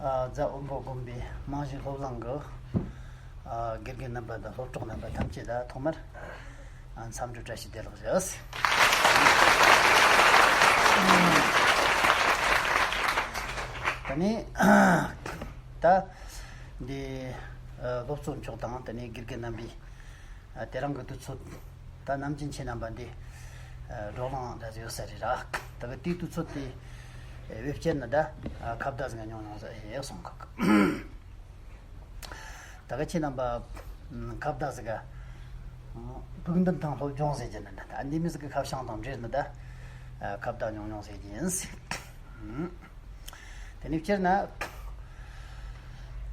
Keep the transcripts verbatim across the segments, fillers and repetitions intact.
རྫ་དབོན་པོ་དགོན་པའི་རྨང་གཞི་སློབ་གླིང་གི་དགེ་རྒན་རྣམ་པ་དང་སློབ་གྲོགས་རྣམ་པ་ཐམས་ཅད་ལ་ཐོག་མར་འཚམས་འདྲི་བཀྲ་ཤིས་བདེ་ལེགས་ཞུ། ད་ནི་ད་འདི་སློབ་གཙོ་མཆོག་དང་ད་ནི་དགེ་རྒན་རྣམ་པས། དེ་རིང་གི་དུས་ཚོད་ད་ནམ་རྒྱུན་ཁྱེད་རྣམ་པ་འདི་བགྲོ་གླེང་འདྲ་ཡོད་ས་རེད་ར། ད་གི་དེའི་དུས་ཚོད་དེ་བེད་སྤྱད་ནས་ད་ཁ་བརྡ་ཟིག་ཉུང་ཉུང་ཟིག་ཡེ་སོང་གི། ད་གི་ཁྱེད་རྣམ་པ་ཁ་བརྡ་ཟིག་ག་ཕུགས་འདུན་དང་སློབ་སྦྱོང་ཟེར་གྱི་ནི་ད་འདི་མི་ཟིག་གི་ཁ་བྱང་དང་འབྲེལ་ནས་ད་ཁ་བརྡ་ཉུང་ཉུང་ཟེར་གྱི་ཡིན། དེ་ནས་སྤྱིར་ན།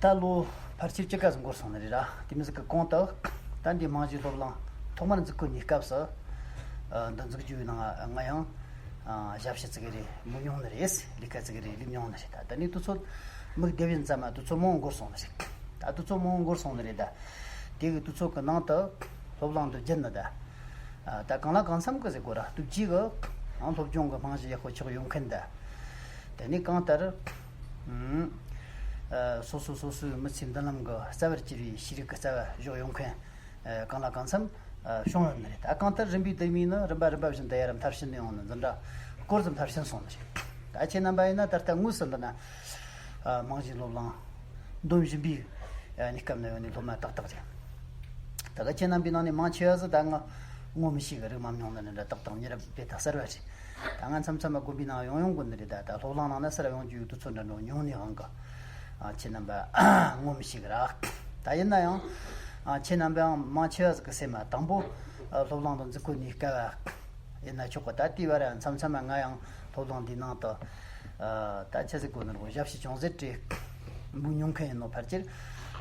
ད་ལོ་ཕལ་ཆེར་བཅུ་ག་ཙམ་འགོར་སོང་ནི་རེད་ར། དེ་མི་ཟིག་གི་གོང་དུ་ད་འདི་རྨང་གཞི་སློབ་གླིང་ཐོག་མར་འཛུགས་སྐུ་ནས་སྐབས་སུ། འདི་འཛུགས་རྒྱུའི་ནང་ང་ཡང་ཞབས་ཕྱི་ཙི་གེ་རེ་མི་ཉུང་ནི་རེད། ལས་ཀ་ཙི་གེ་རེ་ལས་མྱོང་ནི་རེད། ད་ད་ནི་དུས་ཚོད་མིག་བདེ་བའི་མཚམས་ལ་དུས་ཚོད་མང་པོ་འགོར་སོང་ནི་རེད། ད་དུས་ཚོད་མང་པོ་འགོར་སོང་ནི་རེད་ད། དེ་གི་དུས་ཚོད་ཀྱི་ནང་དུ་སློབ་གླིང་དུ་བསྒྱུར་ནི་ད། ད་གང་ལ་གང་འཚམ་གི་ཟེར་དགོས་ར། སྟོབས་ཆེ་གི་ཨང་སློབ་སྦྱོང་གི་རྨང་གཞི་ཡག་པོ་ཆགས་ཡོང་མཁན་ད། དེ་ནས་གང་ལྟར། སོ་སོ་སོ་སོའི་མི་ཚེའི་མདུན་ལམ་གྱི་རྩ་བར་གྱུར་བའི་ཤེས་རིག་གི་རྩ་བ་གཞོག་ཡོང་མཁན། གང་ལ་གང་འཚམ་བྱུང་ཡོད་ནི་རེད། ད་གང་ལྟར་རིམ་པས་དེ་མིན་ནི་རིམ་པ་རིམ་པ་བཞིན་དུ་ཡར་མཐར་ཕྱིན་ནས་ཡོང་ནི་འཛིན་གྲྭ་སྐོར་ཙམ་མཐར་ཕྱིན་སོང་ནི་རེད། ད་ཁྱེད་རྣམ་པ་ཡིན་ན་ད་ལྟ་དངོས་སུ་འདི་ན་རྨང་གཞིའི་སློབ་གླིང་འདོན་བཞིན་པའི་གནས་སྐབས་ན་ཡོད་ནི་སློབ་མ་ཏག་ཏག་རེད། ད་ག་ཁྱེད་རྣམ་པའི་ནང་ནས་མང་ཆེ་བ་ཟིག་ད་ང་ངོ་མི་ཤེས་གི་རིག་མ་མྱོང་ནི་འདྲ་ཏག་ཏག་མྱི་རབས་དཔེ་ད་གསར་བ་རེད། ད་ང་མཚམས་མཚམས་མ་དགོན་པའི་ནང་ཡོང་ཡོང་དགོས་ནི་རེད། ད་ད་སློབ་གླིང་ནང་ན་གསར་ཡོང་རྒྱུའི་དུས་ཚོད་འདྲ་འགྲོ་ཉུང་ནས་དབང་གི་ཨ་ཁྱེད་རྣམ་པ་ངོ་མི་ཤེས་གི་ར། ད་ཡིན་ན་ཡང་ཨ་ཁྱེད་རྣམ་པའང་མང་ཆེ་བ་ཟིག་གི་སེམས་མ་དང་པོ་ཨ་སློབ་གླིང་དུ་འཛུལ་དགོས་ནི་སྐབས་ཡིན་ན་ཆོག་གི། ད་དེའི་བར་མཚམས་མཚམས་མ་ང་ཡང་སློབ་གླིང་འདིའི་ནང་དུ་ཨ་ད་ཆི་ཟིག་དགོས་ནི་རེད། ཞབས་ཕྱི་ཅུང་ཟད་བྲེལ་འབུལ་མྱོང་མཁན་ཡིན་ནོ་ཕལ་ཆེར་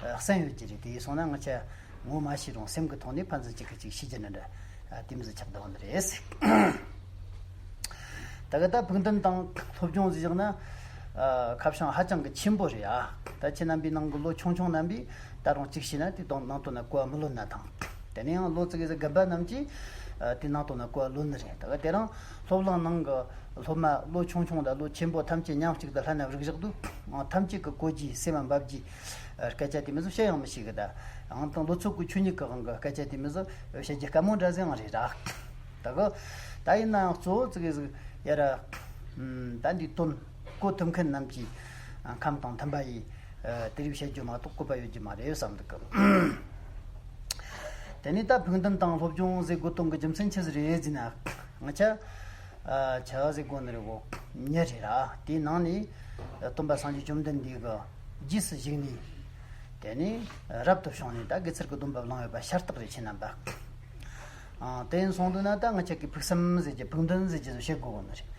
ཨ་གསན་ཡོད་ཀྱི་རེད། དེ་ཡིན་སོང་ན་ང་ཆ་ངོ་མ་ཤེས་རུང་སེམས་ཀྱི་ཐོག་ནས་ཕན་ཚུན་གཅིག་གིས་གཅིག་ཤེས་ཀྱི་ནི་འདྲ་ཨ་དེ་མི་ཟིག་ཆགས་བསྡད་ནི་རེད། ད་ག་ད་ཕུགས་འདུན་དང་སློབ་སྦྱོང་ཟེར་བཞག་ན་ཨ་ཁ་བྱང་ཧ་ཅང་གི་ཆེན་པོ་རེད་ཨ། ད་ཁྱེད་རྣམ་པའི་ནང་གི་ལོ་ཆུང་ཆུང་རྣམ་པས་ད་རུང་གཅིག་བྱས་ན་དེ་དང་ནང་དོན་ན་གོ་བ་མི་ལོན་ན་ཐང་། དེ་ནས་ཡང་ལོ་ཙི་གེ་ཟིག་རྒན་པ་རྣམས་ཀྱིས་ཨ་དེ་ནང་དོན་ན་གོ་བ་ལོན་ནི་རེད། ད་ག་དེ་རིང་སློབ་གླིང་ནང་གི་སློབ་མ་ལོ་ཆུང་ཆུང་དང་ལོ་ཆེན་པོ་ཐམས་ཅད་མཉམ་གཅིག་ཏུ་ལྷན་ན་རིག་བཞག་དུས་ཨང་ཐམས་ཅད་ཀྱི་གོ་རྒྱུའི་སེམས་མ་འབབ་རྒྱུའི་སྐད་ཆ་དེ་མི་ཟིག་བཤད་ཡང་མི་ཤེས་གི། ད་ཨང་དང་ལོ་ཚོད་ཀྱི་ཆོས་ཉིད་ཀྱི་དབང་གི་སྐད་ཆ་དེ་མི་ཟིག་བཤད་རྒྱུ་དཀའ་མོ་འདྲ་ཟིག་ཡང་རེད་ར། ད་གི་ད་ཡིན་ན་ཡང་གཙོ་བོ་ཙི་གེ་ཟིག་ཡ་ར་ད་འདི་དོན་གོ་ཐུབ་མཁན་རྣམས་ཀྱིས་ཁམས་དང་མཐུན་པ་ཡིས་དེ་རིགས་བཤད་རྒྱུ་མ་གཏོགས་བཀོད་པ་ཡོད་རྒྱུ་མ་རེད་བསམ་འདུག་གི། དེ་ནས་ད་ཕུགས་འདུན་དང་སློབ་སྦྱོང་ཟེར་དགོས་དོན་གྱི་རྒྱུ་མཚན་ཆི་ཟིག་རེད་ཟེར་ན། ང་ཆ་ཨ་ཆ་ཟེར་དགོས་ནི་རེད་གོ། མྱི་རེད་ར། དེའི་ནང་ནས་སྟོན་པ་སངས་རྒྱས་བཅོམ་ལྡན་འདས་ཀྱི་རྗེས་སུ་ཞུགས་ནས། དེ་ནས་རབ་ཏུ་བྱུང་ནས་ད་དགེ་ཚུལ་གྱི་སྡོམ་པ་བླངས་ཡོད་པ་ཤ་སྟག་རེད། ཁྱེད་རྣམ་པ། ཨ་དེ་ཡིན་སོང་དུས་ན་ད་ང་ཆ་གི་ཕུགས་བསམ་ཟེར་གྱི་ཕུགས་འདུན་ཟེར་གྱི་བཤད་དགོས་གོ་ནི་རེད།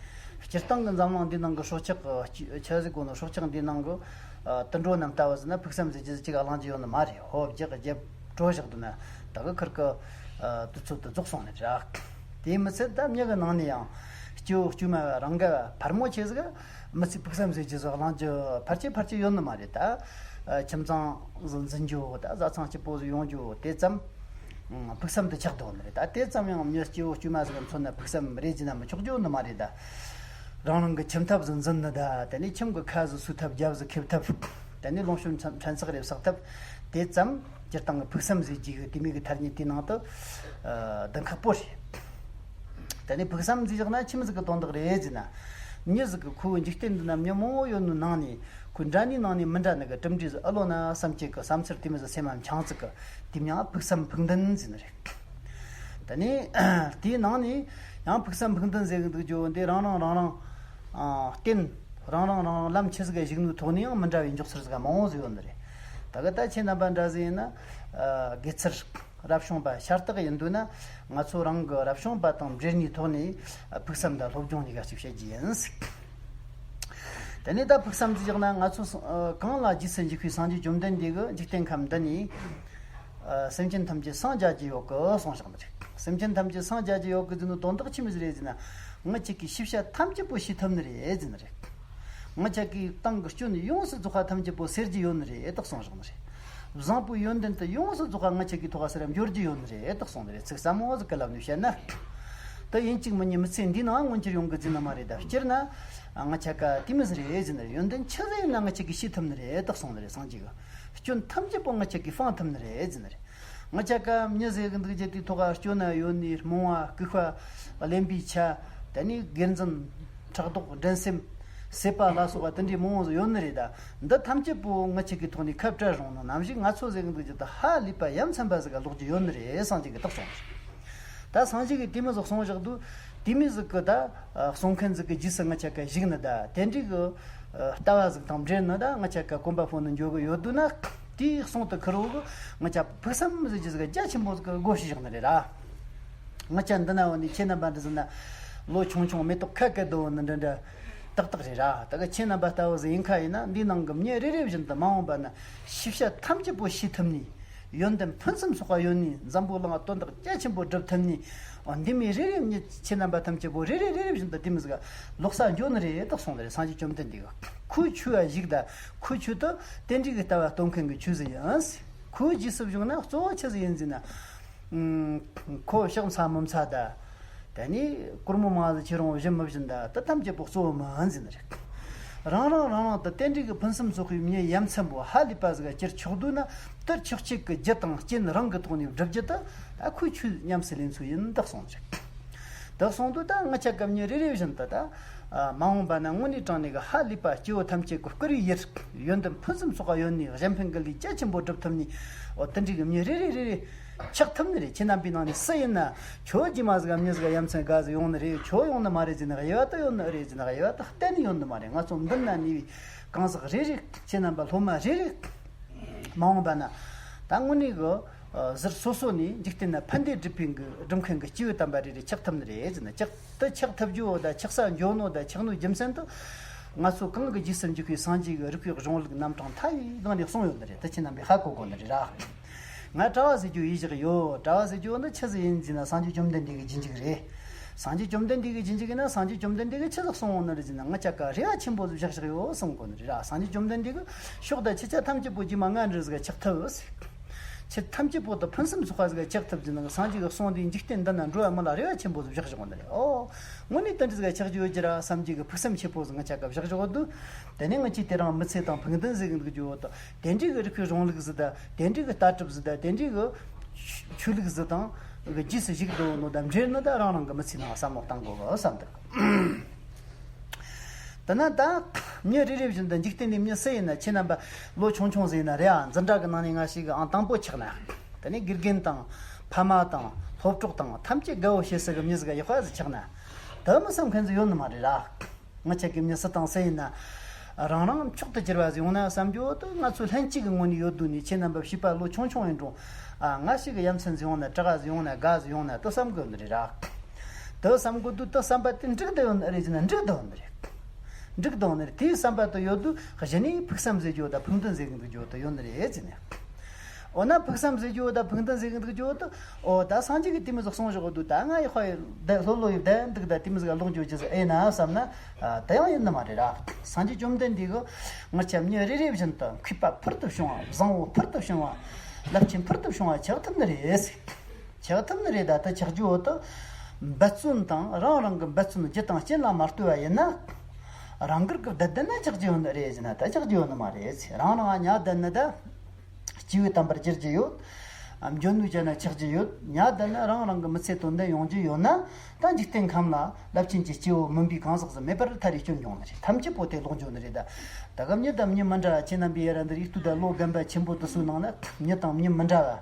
སྤྱིར་བཏང་གི་འཛམ་གླིང་འདིའི་ནང་གི་སྲོག་ཆགས་ཀྱི་ཆ་ཟེར་གོ་ནི་སྲོག་ཆགས་འདིའི་ནང་གི་ཨ་དུད་འགྲོ་རྣམས་ལྟ་བུ་ཟེར་ན་ཕུགས་བསམ་ཟེར་གྱི་ཟིག་གཅིག་བླང་རྒྱུ་ཡོད་ནི་མ་རེད། ཧོབ་རྒྱག་རྒྱབ་གྲོ་བཞག་འདུག་ན་ད་གི་ཁིར་གི་ཨ་དུས་ཚོད་དུ་རྫོགས་སོང་ནི་རེད། དེ་མི་ཚད་ད་མྱི་གི་ནང་ནས་ཡང་སྐྱེ་བོ་དཀྱུས་མ་རང་ག་ཕལ་མོ་ཆེ་ཟིག་མི་ཚེ་ཕུགས་བསམ་ཟེར་གྱི་ཟིག་བླང་རྒྱུ་ཕལ་ཆེར་ཕལ་ཆེར་ཡོད་ནི་མ་རེད། ད་ཨ་ཁྱིམ་ཚང་ཟིག་འཛིན་རྒྱུ་ད་བཟའ་ཚང་སྐྱིད་པོ་ཟིག་ཡོང་རྒྱུ་དེ་ཙམ་ཕུགས་བསམ་དུ་ཆགས་འདུག་ནི་རེད། ད་དེ་ཙམ་ཡང་མྱི་སྐྱེ་བོ་དཀྱུས་མ་ཟིག་མཚོན་ན་ཕུགས་བསམ་རེད་ཟེར་ན་མི་ཆོག་རྒྱུ་ནི་མ་རེད། ད་རང་རང་གི་ཁྱིམ་ཐབ་ཟིག་འཛིན་ནི། ད་དེ་ནས་ཁྱིམ་གི་ཁ་ཟིག་སོས་ཐབས། རྒྱབ་ཟིག་ཁེབས་ཐབས། དེ་ནས་ལོངས་སྤྱོད་ཕྲན་ཚེགས་རེ་བསགས་ཐབས། དེ་ཙམ་སྤྱིར་བཏང་གི་ཕུགས་བསམ་ཟེར་རྒྱུ་གི་དེ་མོ་གི་ཐ་སྙད་དེའི་ནང་དུ་ཨ་གདེང་ཁ་སྤོ་རེད། དེ་ནས་ཕུགས་བསམ་ཟེར་བཞག་ན་ཆི་མོ་ཟིག་གི་དོན་དག་རེད་ཟེར་ན། མྱི་ཟིག་གི་ཁོ་བོའི་འཇིག་རྟེན་འདི་ན་མྱི་མང་བོ་ཡོད་ནོ་ནང་ནས་ཁོའི་འདྲ་ནི་ནང་ནས་མི་འདྲ་ནི་གི་གྲུབ་འབྲས་ཟིག་ཨེ་ལོན་ན་བསམ་སྤྱད་གི་བསམ་ཚུལ་དེ་མོ་ཟིག་སེམས་མ་འཆང་ཙིག་གི་དེ་མྱིང་ཕུགས་བསམ་ཕུགས་འདུན་ཟེར་ནི་རེད། དེ་ནས་དེའི་ནང་ནས་ཡང་ཕུགས་བསམ་ཕུགས་འདུན་ཟེར་གི་འདུག་རྒྱུ་འདི་རང་རང་རང་རང་ཨ་རྟེན་རང་རང་རང་རང་ལམ་ཆི་ཟིག་ག་ཞུགས་ནོ་ཐོག་ནས་ཡང་མི་འདྲ་བའི་མགྱོགས་ཚུལ་ཟིག་མང་བོ་ཟིག་ཡོད་ནི་རེད། ད་གི་ད་ཁྱེད་རྣམ་པ་འདྲ་ཟིག་ཡིན་ན་ཨ་དགེ་ཚུལ་རབ་བྱུང་པ་ཤ་སྟག་ཡིན་འདུག་ན་ང་ཚོ་རང་གི་རབ་བྱུང་པ་དང་འབྲེལ་ནས་ཐོག་ནས་ཨ་ཕུགས་བསམ་དང་སློབ་སྦྱོང་གཉིས་ཀ་ཅིག་བྱེད་རྒྱུ་ཡིན། དེ་ནས་ད་ཕུགས་བསམ་ཟེར་བཞག་ན་ང་ཚོ་ཨ་གང་ལ་རྗེས་སུ་འཇུག་པའི་སངས་རྒྱས་བཅོམ་ལྡན་འདས་ཀྱིས་འཇིག་རྟེན་ཁམས་འདི་ནས་ཨ་སེམས་ཅན་ཐམས་ཅད་སངས་རྒྱ་རྒྱུ་ཡོད་གི་གསུངས་བཞག་ནི་རེད། སེམས་ཅན་ཐམས་ཅད་སངས་རྒྱ་རྒྱུ་ཡོད་གི་ཟེར་ནོ་དོན་དག་ཆི་མོ་ཟིག་རེད་ཟེར་ན། ང་ཅག་གི་ཤེས་བྱ་ཐམས་ཅད་པོ་ཤེས་ཐུབ་ནི་རེད་ཟེར་ནི་རེད། ང་ཅག་གི་ཏང་གི་སྐྱོན་ཡོངས་སུ་རྫོགས་པ་ཐམས་ཅད་པོ་སེལ་རྒྱུ་ཡོད་ནི་རེད་དེ་གསུངས་བཞག་ནི་རེད། བཟང་པོའི་ཡོན་ཏན་དེ་ཡོངས་སུ་རྫོགས་པ་ང་ཅག་གི་ཐོག་ག་སེ་ར་འབྱོར་རྒྱུ་ཡོད་ནི་རེད་དེ་གསུངས་ནི་རེད། ཚིག་ཟབ་མོ་ཟིག་གི་ལབ་ནས་བཤད་ན། དེ་ཡིན་གཅིག་མིན་གཉིས་མི་ཚེ་འདིའི་ནང་མངོན་གྱུར་ཡོང་གི་ཟེར་ནི་མ་རེད། ད་སྤྱིར་ན། ང་ཆ་ཀ་དེ་མི་ཟེར་རེད་ཟེར་ནི་རེད། ཡོན་ཏན་ཆི་ཟིག་ཡིན་ན་ང་ཆ་གིས་ཤེས་ཐུབ་ནི་རེད་ད་གསུངས་ནི་རེད། སངས་རྒྱས་ཀྱིས་སྐྱོན་ཐམས་ཅད་པོ་ང་ཆ་གིས་སྤང་ཐུབ་ནི་རེད་ཟེར་ནི་རེད། ང་ཆ་ཀ་མྱི་ཟེར་གི་འདུག་རྒྱུ་དེའི་ཐོག་ག་སྐྱོན་ན་ཡོད་ནི་རྨོངས་པ་ལྐུགས་པ་གླེན་པའི་ཆ། དེ་ནས་དགེར་འཛིན་ཕྲག་དོག་འགྲན་སེམས་སྲེད་པ་ལ་སོགས་པ་དེ་འདྲའི་མང་བོ་ཟིག་ཡོད་ནི་རེད་ད། འདི་ཐམས་ཅད་པོ་ང་ཆ་གི་ཐོག་ནས་ཁ་བྲལ་རུང་ན་ནམ་ཞིག་ང་ཚོ་ཟེར་གི་འདུག་རྒྱུ་དེ་ཧ་ལས་པ་ཡ་མཚན་པ་ཟིག་ག་ལོག་རྒྱུ་ཡོད་ནི་རེད། སངས་རྒྱས་ཀྱིས་ད་གསུངས་ནི་རེད། ད་སངས་རྒྱས་ཀྱིས་དེ་མོ་ཟིག་གསུངས་བཞག་དུས་དེ་མོ་ཟིག་གི་ད་གསུང་མཁན་ཟིག་གི་རྗེས་སུ་ང་ཆ་ཀ་ཞུགས་ནི་ད་དེ་འདྲའི་གི་ལྟ་བ་ཟིག་དང་འབྲེལ་ནི་ད་ང་ཆ་ཀ་གོམ་པ་སྤོ་ནི་འགྱོ་གི་ཡོད་དུས་ན། དེའི་གསུང་དེ་ཁེར་རོ་གི་ང་ཆ་ཕུགས་བསམ་ཟེར་རྒྱུ་ཟིག་རྒྱ་ཆེན་པོ་ཟིག་གི་སྒོ་ཕྱེ་བཞག་ནི་རེད་ར། ང་ཆ་འདི་ན་བ་ནི་ཁྱེད་རྣམ་པ་འདྲ་ཟིག་ན་ལོ་ཆུང་ཆུང་མེ་ཏོག་ཁ་སྐད་དོ་ནི་འདྲ་འདྲ་ཏག་ཏག་རེད་ར། ད་གི་ཁྱེད་རྣམ་པ་ལྟ་བུ་ཟིག་ཡིན་ཁ་ཡིན་ན་འདིའི་ནང་གི་མྱི་རེ་རེ་བཞིན་དུ་མ་འོངས་པ་ན་ཤེས་བྱ་ཐམས་ཅད་པོ་ཤེས་ཐུབ་ནི། ཡོན་ཏན་ཕུན་སུམ་ཚོགས་པ་ཡོད་ནི། འཛམ་བུ་གླིང་དོན་དག་རྒྱ་ཆེན་པོ་སྒྲུབ་ཐུབ་ནི། འོ་འདི་མི་རེ་རེ་མྱི་ཁྱེད་རྣམ་པ་ཐམས་ཅད་པོ་རེ་རེ་རེ་རེ་བཞིན་དུ་དེ་མི་ཟིག་ལོག་ས་འགྱོ་ནི་རེད་ད་གསུངས་ནི་རེད། སངས་རྒྱས་བཅོམ་ལྡན་འདས་ཀྱིས། ཁོའི་ཆོས་ལ་གཞིགས་ད་ཁོའི་ཆོས་དེ་དེ་འདྲའི་གི་ལྟ་བ་སྟོན་མཁན་གྱི་ཆོས་ཟིག་ཡིན། ཁོའི་རྗེས་སུ་བཞུགས་ན་གཙོ་བོ་ཆི་ཟིག་ཡིན་ཟེར་ན། ཁོ་ཕྱག་འཚལ་མི་འཚལ་ད། དེ་ནས་སྒོར་མོ་མང་ཟིག་ཁྱེར་རུང་བཞིན་མི་བཞིན་ད་དེ་ཐམས་ཅད་པོ་གཙོ་བོ་མིན་ཟེར་ནི་རེད། རང་རང་རང་རང་དུ་དེ་འདྲའི་གི་ཕུན་སུམ་ཚོགས་པའི་མྱི་ཡ་མཚན་པོ་ཧ་ལས་པ་ཟིག་ག་གྱུར་ཆོག་དུས་ན་དེ་ཆོག་ཆེད་ཀྱི་རྒྱུ་དང་རྐྱེན་རང་གི་ཐོག་ནས་བསྒྲུབ་རྒྱུ་དེ་ད་ཁོའི་ཆོས་ཉམས་སུ་ལེན་ཚུལ་ཡིན་ད་གསུངས་ནི་རེད། ད་གསུངས་དུས་ད་ང་ཆ་ཀ་མྱི་རེ་རེ་བཞིན་དུ་ད་མ་འོངས་པ་ན་དངོས་གནས་དྲང་གནས་ཀྱི་ཧ་ལས་པ་སྐྱེ་བོ་ཐམས་ཅད་ཀྱི་བསྐུལ་བའི་ཡུལ། ཡོན་ཏན་ཕུན་སུམ་ཚོགས་པ་ཡོད་ནི། གཞན་ཕན་གྱི་ལས་རྒྱ་ཆེན་པོ་སྒྲུབ་ཐུབ་ནི། འོ་དེ་འདྲའི་གི་མྱི་རེ་རེ་རེ་རེ་ཆགས་ཐུབ་ནི་རེད། ཁྱེད་རྣམ་པའི་ནང་ནས་སུ་ཡིན་ན་ཁྱོད་རྗེས་མ་ཟིག་ག་མྱི་ཟིག་ག་ཡ་མཚན་དགའ་ཟིག་ཡོང་ནི་རེད། ཁྱོད་ཡོང་ནི་མ་རེད་ཟེར་ནི་ག་ཡོད་ད་ཡོད་ནི་རེད་ཟེར་ནི་ག་ཡོད་ད་གཏན་ནས་ཡོད་ནི་མ་རེད། ང་ཚོ་མདུན་ན་ནི་བའི་གང་ཟག་རེ་རེ་ཁྱེད་རྣམ་པ་སློབ་མ་རེ་རེ་མ་འོངས་པ་ན་ད་དངོས་གནས་གི་ཟུར་སོ་སོ་ནས་འཇིག་རྟེན་ན་ཕན་བདེ་སྒྲུབ་པའི་གི་སྒྲུབ་མཁན་གི་སྐྱེས་བུ་དམ་པ་རེ་རེ་ཆགས་ཐུབ་ནི་རེད་ཟེར་ན། ཆགས་དེ་ཆགས་ཐུབ་རྒྱུ་བོ་ད་ཆགས་ས་འགྱོ་ནོ་ད་ཆགས་ནོ་རྒྱུ་མཚན་དུ་ང་ཚོ་གང་གི་རྗེས་སུ་འཇུག་པའི་སངས་རྒྱས་ཀྱི་རིགས་པའི་གཞུང་ལུགས་རྣམ་གྲངས་མཐའ་ཡས་སྒང་ནས་གསུངས་ཡོད་ནི་རེད། ད་ཁྱེད་རྣམ་པས་ཧ་གོ་དགོས་ནི་རེད་ར། ང་གྲྭ་བ་ཟེར་རྒྱུ་ཡིད་བཞག་ཡོད། གྲྭ་བ་ཟེར་རྒྱུ་བོ་འདི་ཆི་ཟིག་ཡིན་ཟེར་ན་སངས་རྒྱས་བཅོམ་ལྡན་འདས་ཀྱི་རྗེས་འཇུག་རེད། སངས་རྒྱས་བཅོམ་ལྡན་འདས་ཀྱི་རྗེས་འཇུག་ཡིན་ན་སངས་རྒྱས་བཅོམ་ལྡན་འདས་ཀྱིས་ཆི་ཟིག་གསུངས་ཡོད་ནི་རེད་ཟེར་ན། ང་ཅག་ག་རེ་བ་ཆེན་པོ་ཟིག་བཞག་བཞག་ཡོད་གསུང་གོ་ནི་རེད་ར། སངས་རྒྱས་བཅོམ་ལྡན་འདས་ཀྱིས་ཕྱོགས་དང་ཆུ་ཆ་ཐམས་ཅད་པོ་རྗེས་མ་ང་འདྲ་ཟིག་ཆགས་ཐུབ་ཟེར། ཆོས་ཐམས་ཅད་པོ་དང་ཕུན་སུམ་ཚོགས་པ་ཟིག་ཆགས་ཐུབ་ཟེར་ན། སངས་རྒྱས་ཀྱི་གསུང་འདིས་འཇིག་རྟེན་འདི་ན་འགྲོ་བ་མི་ལ་རེ་བ་ཆེན་པོ་ཟིག་བཞག་བཞག་ནི་རེད། ཨོ། དངོས་གནས་དེ་འདྲ་ཟིག་ཆགས་རྒྱུ་ཡོད་རྒྱུ་ར་བསམ་རྒྱུ་གི་ཕུགས་བསམ་ཆེ་པོ་ཟིག་ང་ཅག་ག་བཞག་བཞག་འདུག་དེ་ནས་ང་ཅག་དེ་རིང་མི་ཚེ་དང་ཕུགས་འདུན་ཟེར་གི་འདུག་རྒྱུ་བོ་དང་། དེ་འདྲའི་གི་རིག་པའི་གཞུང་ལུགས་ཟིག་དང་། དེ་འདྲའི་གི་ལྟ་གྲུབ་ཟིག་དང་། དེ་འདྲའི་གི་ཆོས་ལུགས་ཟིག་དང་གི་རྗེས་སུ་ཞུགས་འདུག་ནོ་དང་འབྲེལ་ནི་ད་རང་རང་གི་མི་ཚེའི་ནང་བསམ་བློ་གཏང་དགོས་བསམ་འདུག་དེ་ན་ད་མྱི་རེ་རེ་བཞིན་དུ་འཇིག་རྟེན་ནས་མྱི་སུ་ཡིན་ན། ཁྱེད་རྣམ་པ་ལོ་ཆུང་ཆུང་ཟིག་ཡིན་ན་རེད་ཨ། འཛིན་གྲྭ་གི་ནང་ནས་ང་ཞིག་གི་ཨང་དང་པོ་ཆགས་ན། དེ་ནས་དགེ་རྒན་དང་ཕ་མ་དང་སློབ་གྲོགས་དང་ཐམས་ཅད་དགའ་བོ་བྱེད་ས་གི་མྱི་ཟིག་ག་ཡག་པ་ཟིག་ཆགས་ན། དེ་མི་བསམ་མཁན་ཟིག་ཡོད་ནི་མ་རེད་ར། ང་ཅག་གི་མྱི་སུ་དང་སུ་ཡིན་ན། རང་རང་མཆོག་ཏུ་གྱུར་པ་ཟིག་ཡོང་ན་བསམ་རྒྱུ་དེ་ང་ཚོ་ལྷན་སྐྱེས་ཀྱི་ངོས་ནས་ཡོད་དུས་ནས། ཁྱེད་རྣམ་པ་བྱིས་པ་ལོ་ཆུང་ཆུང་ཡིན་རུང་། ཨ། ང་ཞིག་གི་ཡ་མཚན་ཟིག་ཡོང་ན། གྲི་ག་ཟིག་ཡོང་ན། དགའ་ཟིག་ཡོང་ན་དེ་བསམ་དགོས་ནི་རེད་ར། དེ་བསམ་དགོས་དུས་དེ་བསམ་པ་དེ་འགྲིག་དུ་ཡོད་ནི་རེད་ཟེར་ན། འགྲིག་དུ་ཡོད་ནི་རེད། འགྲིག་དུ་ཡོད་ནི་རེད། དེའི་བསམ་པ་དེ་ཡོད་དུས་གཞི་ནས་ཕུགས་བསམ་ཟེར་རྒྱུ་དང་ཕུགས་འདུན་ཟེར་གི་འདུག་རྒྱུ་དེ་ཡོད་ནི་རེད་ཟེར་ནས། འོ་ན་ཕུགས་བསམ་ཟེར་རྒྱུ་དང་ཕུགས་འདུན་ཟེར་གི་འདུག་རྒྱུ་དེ། འོ་ད་སངས་རྒྱས་ཀྱིས་དེ་མོ་ཟིག་གསུངས་བཞག་གི་འདུག་ད་ང་ཡི་ཧོ་ཡི་ད་ལྷོད་ལྷོད་ཡི་བསྡད་འདུག་ད་དེ་མོ་ཟིག་ག་ལོག་འགྱོ་རྒྱུ་ཟིག་ཨེ་ན་བསམ་ན། ཨ། དེ་ཡང་ཡིན་ནི་མ་རེད་ར། སངས་རྒྱས་བཅོམ་ལྡན་འདས་ཀྱིས་ང་ཅག་མྱི་རེ་རེ་བཞིན་དུ་མཁས་པ་ཕུལ་དུ་བྱུང་བ། བཟང་བོ་ཕུལ་དུ་བྱུང་བ། རླབས་ཆེན་ཕུལ་དུ་བྱུང་བ་ཆགས་ཐུབ་ནི་རེད་ཟེར། ཆགས་ཐུབ་ནི་རེད། ད་ལྟ་ཆགས་རྒྱུ་བོ་དེ་འབད་བརྩོན་དང་། རང་རང་གི་འབད་བརྩོན་རྒྱུ་དང་རྐྱེན་ལ་མ་ལྟོས་པ་ཡིན་ན། རང་དགར་གྱི་བསྡད་བསྡད་ན་ཆགས་རྒྱུ་ཡོད་ནི་རེད་ཟེར་ན། ད་ཆགས་རྒྱུ་ཡོད་ནི་མ་རེད། རང་རང་ཉལ་བསྡད་ནི་ད་སྐྱེས་བུ་དམ་པར་འགྱུར་རྒྱུ་ཡོད། འཇོན་ནུས་ཅན་ན་ཆགས་རྒྱུ་ཡོད། ཉལ་བསྡད་ན་རང་རང་གི་མི་ཚེ་དོན་ལྡན་ཡོང་རྒྱུ་ཡོད་ན། ད་འཇིག་རྟེན་ཁམས་ལ་རླབས་ཆེན་གྱི་སྐྱེས་བུ་མིན་པའི་གང་ཟག་ཟིག་མེད་པར་ཐར་རེ་སྐྱོན་འབྱུང་ནི་རེད། ཐམས་ཅད་པོ་དེ་ལོག་འགྱོ་ནི་རེད། ད་ད་ག་མྱི་དང་མྱི་མི་འདྲ་བ། ཁྱེད་རྣམ་པས་ཡ་ར་འདིར་ཡིག་ཏུ་ད་ལོ་རྒན་པ་ཆེན་པོ་དེ་ཚོའི་ནང་ན་མྱི་དང་མྱི་མི་འདྲ་བ།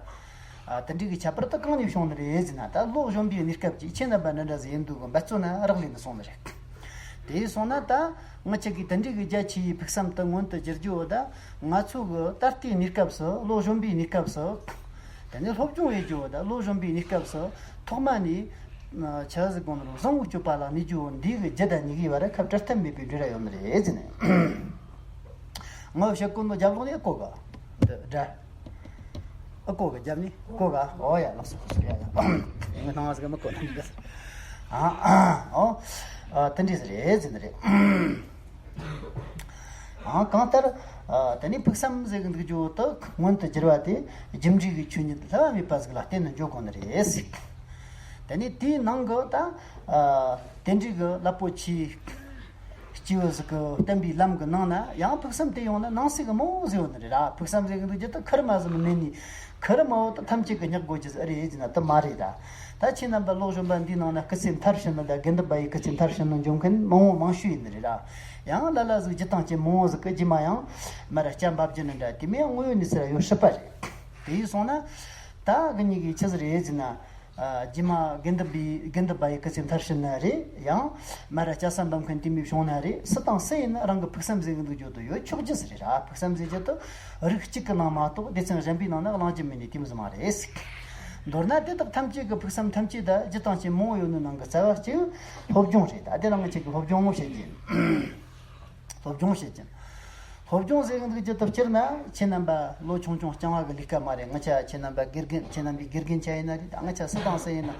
ཨ། དེ་འདྲའི་གི་ཁྱད་པར་དེ་གང་ནས་བྱུང་ནི་རེད་ཟེར་ན། ད་ལོ་གཞོན་པའི་གནས་སྐབས་ཀྱི་ཁྱེད་རྣམ་པ་འདྲ་འདྲ་ཟིག་ཡིན་དུས་གི་འབད་བརྩོན་ན་རག་ལས་ནས་སོང་ནི་རེད། དེ་སོང་ན་ད་ང་ཅག་གིས་དེ་འདྲའི་གི་རྒྱ་ཆེ་བའི་ཕུགས་བསམ་དེ་མངོན་དུ་འགྱུར་རྒྱུ་བོ་ད། ང་ཚོ་གི་ད་ལྟའི་གནས་སྐབས་སུ། ལོ་གཞོན་པའི་གནས་སྐབས་སུ། དེ་ནས་སློབ་སྦྱོང་ཡེད་རྒྱུ་བོ་ད་ལོ་གཞོན་པའི་གནས་སྐབས་སུ་ཐོག་མ་ནས་ཆ་ཟིག་གོང་རུ་བཟང་བོའི་སྤྱོད་པ་ལ་གནས་རྒྱུ་བོ། འདི་གི་རྒྱུ་དང་གཉིས་ཀའི་བར་ཁ་བྲལ་ཐབས་མེད་པའི་འབྲེལ་བ་ཡོད་ནི་རེད་ཟེར་ནས། ང་བཤད་གོ་ནོ་རྒྱབ་ལོགས་ནས་ཨེ་གོ་ག་འདི་འདྲ། ཨེ་གོ་ག་རྒྱབ་ནས་གོ་ག་ཨོ་ཡ། ལགས་སོ། ལགས་སོ། ཡ་ཡ། ང་སྣང་བ་ཟིག་མི་གོ་ན་འདི། ཨ་ཨོ། ཨ། དེ་འདྲ་ཟིག་རེད་ཟེར་ནི་རེད། ཨ། གང་ལྟར། ཨ། དེ་ནས་ཕུགས་བསམ་ཟེར་གི་འདུག་རྒྱུ་དེ་མངོན་དུ་གྱུར་པ་དེ་རྒྱུ་འབྲས་ཀྱི་ཆོས་ཉིད་བསླུ་བ་མེད་པ་ཟིག་ལ་བརྟེན་ནས་འཇོག་དགོས་ནི་རེད་ཟེར། དེ་ནས་དེའི་ནང་གི་ད། ཨ། དེ་འདྲའི་གི་རླབས་པོ་ཆེའི་ སྐྱེས་བུ་ཟིག་གི་བསྟན་པའི་ལམ་གྱི་ནང་ན་ཡང་ཕུགས་བསམ་དེ་ཡོང་ན་ནང་གསེས་ཀྱི་མང་བོ་ཟིག་ཡོད་ནི་རེད་ར། ཕུགས་བསམ་ཟེར་གི་འདུག་རྒྱུ་དེ་ཁུར་མ་ཟིན་མེད་ནི་ཁུར་མ་བོ་དེ་ཐམས་ཅད་ཀྱིས་བསྙེག་དགོས་རྒྱུ་ཟིག་ཨེ་རེད་ཟེར་ན་དེ་མ་རེད་ད། ད་ཁྱེད་རྣམ་པ་ལོ་གཞོན་པ་འདིའི་ནང་ན་སྐུ་ཚེ་མཐར་ཕྱིན་ནི་ད་དགེ་འདུན་པ་ཡི་སྐུ་ཚེ་མཐར་ཕྱིན་ནི་འབྱུང་མཁན་མང་བོ་མང་ཤོས་ཡིན་ནི་རེད་ར། ཡང་ལ་ལ་ཟིག་རྒྱུ་དང་རྐྱེན་མང་བོ་ཟིག་གི་རྗེས་མ་ཡང་མར་ར་སྐྱ་འབབ་རྒྱུ་ནི་འདྲ། དེ་མིན་དངོས་ཡོད་གནས་ཚུལ་ཡོད་སྲིད་པ་རེད། དེ་ཡིན་སོང་ན་ད་གི་གཉིས་ཀྱི་ཆི་ཟིག་རེད་ཟེར་ན། ཨ། རྗེས་མ་དགེ་འདུན་པའི་དགེ་འདུན་པ་ཡི་སྐུ་ཚེ་མཐར་ཕྱིན་ན་རེད། ཡང་མར་ར་སྐྱ་ས་འབབ་མཁན་དེ་མོ་བྱུང་ན་རེད། སུ་དང་སུ་ཡིན་ན་རང་གི་ཕུགས་བསམ་ཟེར་གི་འདུག་རྒྱུ་དེ་ཡོད་ཆོག་རྒྱུ་ཟིག་རེད་ར། ཕུགས་བསམ་ཟེར་རྒྱུ་དེ་རིགས་གཅིག་གི་ནང་མ་གཏོགས་སྡེ་ཚན་གཞན་པའི་ནང་ན་གླེང་རྒྱུ་མེད་ནི་དེ་མོ་ཟིག་མ་རེད། མདོར་ན་དེ་དག་ཐམས་ཅད་ཀྱི་ཕུགས་བསམ་ཐམས་ཅད་ད་རྒྱུ་དང་རྐྱེན་མང་བོ་ཡོད་ནི་ནང་གི་རྩ་བ་གཅིག་སློབ་སྦྱོང་རེད། ད་དེ་རིང་ང་ཅག་གི་སློབ་སྦྱོང་བྱེད་རྒྱུ་ཡིན། སློབ་སྦྱོང་བྱེད་ཀྱིན། སློབ་སྦྱོང་ཟེར་གི་འདུག་རྒྱུ་དེ་སྤྱིར་ན་ཁྱེད་རྣམ་པ་ལོ་ཆུང་ཆུང་རྐྱང་བ་གི་ལས་ཀ་མ་རེད། ང་ཅག་ཁྱེད་རྣམ་པ་དགེ་རྒན། ཁྱེད་རྣམ་པའི་དགེ་རྒན་ཆ་ཡིན་ན་རེད། ད་ང་ཅག་སུ་དང་སུ་ཡིན་ན་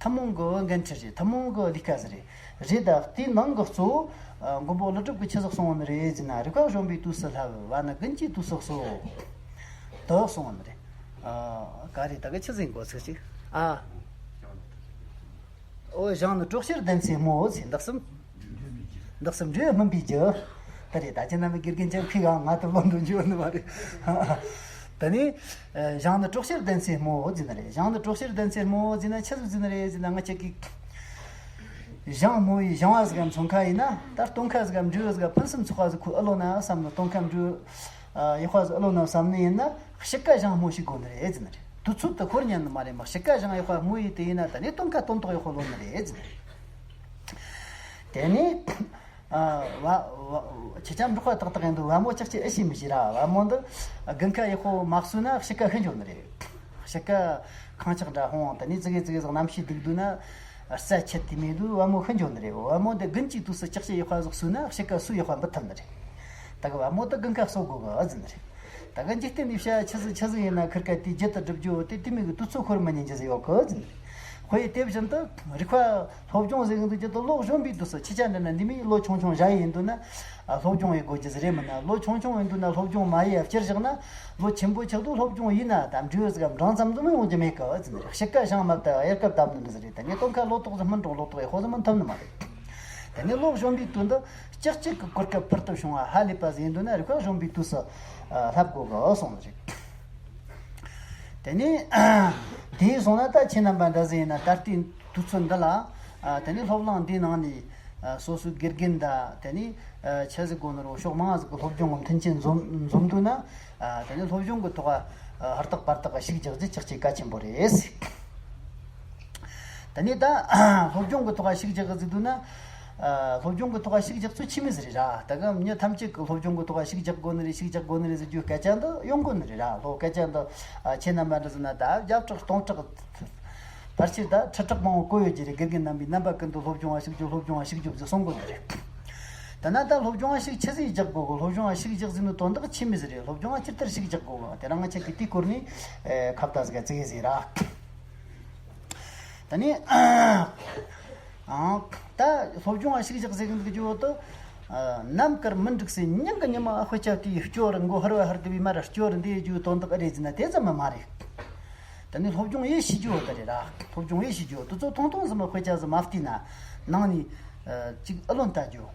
ཐུན་མོང་གི་འགན་འཁྲི་རེད། ཐུན་མོང་གི་ལས་ཀ་ཟིག་རེད། རེད། ད་དེའི་ནང་གི་གཙོ་བོ་མགོན་པོ་ཀླུ་སྒྲུབ་ཀྱིས་ཆི་ཟིག་གསུངས་པ་ནི་རེད་ཟེར་ན། རིག་པ་གཞོམ་པའི་དུས་སུ་བསླབ། བ་ནི་དགུན་གྱི་དུས་སུ་གསོ། དེ་གསུངས་པ་ནི་རེད། ཨ། ག་རེ་ད་གི་ཆི་ཟིག་འགོ་ཚུགས་ཅིག་ཨ། ཨོ། ཞིང་ནི་དྲོད་གཤེར་ལྡན་སའི་སྨོ་ཟེར། འདི་གསུམ། འདི་གསུམ་འབྲས་བུ་སྨིན་པའི་རྒྱུ། ད་རེད། ད་ཁྱེད་རྣམ་པའི་དགེ་རྒན་ཅན་ཕིག་ཨང་ང་ལྟར་ལོ་འདོན་རྒྱུ་ཡོད་ནི་མ་རེད། ད་ནི་ཞིང་ནི་དྲོད་གཤེར་ལྡན་སའི་སྨོ་ཟེར་ནི་རེད། ཞིང་ནི་དྲོད་གཤེར་ལྡན་སའི་སྨོ་ཟེར་ན་ཆི་ཟིག་ཟེར་ནི་རེད་ཟེར་ན། ང་ཅག་གི་ཞིང་སྨོ་ཡི་ཞིང་བ་ཟིག་གམ་ཚོང་ཁ་ཡིན་ན། ད་སྟོན་ཁ་ཟིག་གམ་འབྲས་བུ་ཟིག་གམ་ཕུན་སུམ་ཚོགས་པ་ཟིག་ཁོ་ཨེ་ལོན་ན་བསམ་ནི། སྟོན་ཁ་འབྲས་བུ་ཡག་པ་ཟིག་ཨེ་ལོན་ན་བསམ་ནི་ཡིན་ན། དཔྱིད་ཀ་ཞིང་སྨོ་ཞིག་དགོས་ནི་རེད་ཟེར་ནི་རེད། དུས་ཚོད་དེ་ཁོར་ཉན་ནི་མ་རེད་མ། དཔྱིད་ཀ་ཞིང་ཡག་པ་སྨོ་ཡི་དེ་ཡིན་ན་ད་ནི་སྟོན་ཁ་སྟོན་ཐོག་ཡག་པོ་ལོན་ནི་རེད་ཟེར་ནི་རེད། དེ་ནས་ཨ། བ། བ། ཁྱེད་ཅག་འབྲོག་པ་ཏག་ཏག་ཡིན་འདུག་བ་མོ་ཅག་ཅིག་ཨེ་ཤེས་མི་ཤེས་ར། བ་མོ་འདི་དགུན་ཁ་ཡག་པོ་མ་གསོས་ན་དཔྱིད་ཀ་ཤི་འགྱོ་ནི་རེད། དཔྱིད་ཀ་ཁངས་ཆག་འདྲ་ཧོང་། ད་ནི་ཙི་གེ་ཙི་གེ་ཟིག་གནམ་གཤིས་སྡུག་འདུག་ན། རྩྭ་ཆད་དེ་མི་འདུག་བ་མོ་ཤི་འགྱོ་ནི་རེད། བ་མོ་འདི་དགུན་གྱི་དུས་སུ་ཅག་ཅིག་ཡག་པ་ཟིག་གསོས་ན་དཔྱིད་ཀ་སུ་ཡག་པ་འབུད་ཐུབ་ནི་རེད། ད་གི་བ་མོ་ད་དགུན་ཁ་གསོ་དགོས་གི་ཨ་ཟེར་ནི་རེད། ད་གི་འཇིག་རྟེན་འདི་བྱ་ཆི་ཟིག་ཆི་ཟིག་ཡིན་ན་ཁིར་ཀ་དེའི་རྒྱུ་དེ་སྒྲུབ་རྒྱུ་དེ་དེ་མོ་གི་དུས་ཚོད་ཁོར་མི་ཉན་རྒྱུ་ཟིག་ཡོད་གི་ཨ་ཟེར་ནི་རེད། ཁོ་ཡི་དེ་བཞིན་དུ་རིག་པ་སློབ་སྦྱོང་ཟེར་གི་འདུག་རྒྱུ་དེ་ལོ་གཞོན་པའི་དུས་སུ། ཁྱེད་ཅག་འདྲ་ན་འདི་མོ་ལོ་ཆུང་ཆུང་བཞག་ཡི་ཡིན་འདུག་ན། ཨ། སློབ་སྦྱོང་ཡེད་དགོས་རྒྱུ་ཟིག་རེད་མིན་ན། ལོ་ཆུང་ཆུང་ཡིན་འདུག་ན་སློབ་སྦྱོང་མ་ཡེད་ཡ་བསྐྱུར་བཞག་ན། ལོ་ཆེན་པོ་ཆགས་དུས་སློབ་སྦྱོང་ཡེད་ན་ད་འབྲས་བུ་ཟིག་གམ་འབྲིང་ཙམ་ཟིག་མི་ཡོང་རྒྱུ་མེད་གི་ཨ་ཟེར་ནི་རེད། དཔྱིད་ཀ་ཞིང་མ་བཏབ་དབྱར་ཁ་བཏབ་ནི་འདྲ་ཟིག་རེད། ད་ནི་སྟོན་ཁ་ལོ་ཏོག་ཟིག་སྨིན་རུང་ལོ་ཏོག་ཡག་པོ་ཟིག་སྨིན་ཐུབ་ནི་མ་རེད། དེ་ནས་ལོ་གཞོན་པའི་དུས་འདི་ལྕགས་ཀྱི་གོ་སྐབས་ཕུལ་ཏུ་བྱུང་བ་ཧ་ལས་པ་ཟིག་ཡིན་འདུག་ན་རིག་པ་གཞོན་པའི་དུས་སུ་བསླབ་དགོས་གི་གསུངས་རེད། དེ་ནས་དེ་སོང་ན་ད་ཁྱེད་རྣམ་པ་འདྲ་ཟིག་ཡིན་ན་ད་ལྟའི་དུས་ཚོད་འདི་ལ། དེ་ནས་སློབ་གླིང་འདིའི་ནང་ནས་སོ་སོའི་དགེ་རྒན་དང་། དེ་ནས་ཆི་ཟིག་དགོས་ནི་རུང་ཕྱོགས་མང་ཟིག་གི་སློབ་སྦྱོང་གི་མཐུན་རྐྱེན་འཛོམས་འཛོམས་འདུག་ན། དེ་ནས་སློབ་སྦྱོང་གི་ཐོག་ཧུར་ཐག་པར་ཐག་ཞིག་རྒྱག་རྒྱུ་ཅག་ཅིག་གལ་ཆེན་པོ་རེད། ད་ནི་ད་སློབ་སྦྱོང་གི་ཐོག་ཞིག་རྒྱག་གི་ཟིག་འདུག་ན། ཨ། སློབ་སྦྱོང་གི་ཐོག་ཞིག་རྒྱག་ཚུལ་ཆི་མོ་ཟིག་རེད་ར། ད་གི་མྱི་ཐམས་ཅད་ཀྱིས་སློབ་སྦྱོང་གི་ཐོག་ཞིག་རྒྱག་དགོས་ནི་རེད། ཞིག་རྒྱག་དགོས་ནི་རེད་ཟེར་རྒྱུའི་སྐད་ཆ་འདི་ཡོང་གོ་ནི་རེད་ར། ལྷོ་སྐད་ཆ་འདི། ཨ། ཁྱེད་རྣམ་པ་འདྲ་ཟེར་ན་ད་བརྒྱ་ཕྲག་སྟོང་ཕྲག་ཕལ་ཆེར་ད་ཁྲི་ཕྲག་མང་བོ་གོ་ཡོད་ཀྱི་རེད། དགེ་རྒན་རྣམ་པས་རྣམ་པ་ཀུན་ཏུ་སློབ་སྦྱོང་བ་ཞིག་རྒྱོབ། སློབ་སྦྱོང་བ་ཞིག་རྒྱོབ་ཟེར་གསུང་གོ་ནི་རེད། ད་ན་ད་སློབ་སྦྱོང་བ་ཞིག་ཆི་ཟིག་རྒྱག་དགོས་གི། སློབ་སྦྱོང་བ་ཞིག་རྒྱག་ཟེར་ནི་དོན་དག་ཆི་མོ་ཟིག་རེད། སློབ་སྦྱོང་བ་ཇི་ལྟར་ཞིག་རྒྱག་དགོས་གི། དེ་རིང་ང་ཅག་གིས་དེའི་སྐོར་ནས་ཨེ་ཁ་བརྡ་ཟིག་བརྩི་གི་ཟིག་ར། ད་ནི། ཨང་། ད་སློབ་སྦྱོང་བ་ཞིག་རྒྱག་ཟེར་གི་འདུག་རྒྱུ་བོ་དེ། ཨ། ནམ་མཁར་མི་འགྲིག་སའི་ཉིན་གི་ཉི་མ་དཔེ་ཆ་དེའི་སྐྱོར་མགོ་ཧར་བ་ཧར་དུ་བའི་མར་སྐྱོར་འདི་རྒྱུ་དོན་དག་རེད་ཟེར་ན་དེ་ཙམ་མ་མ་རེད། ད་ནི་སློབ་སྦྱོང་ཡེ་ཤེས་རྒྱུ་བོ་དེ་རེད་ར། སློབ་སྦྱོང་ཡེ་ཤེས་རྒྱུ་བོ་དེ་ཚོ་ཐུང་ཐུང་ཟིག་མ་དཔེ་ཆ་ཟིག་མ་བལྟས་ན་ནང་ནས་ཨ་ཅིག་ཨེ་ལོན་ལྟ་རྒྱུ།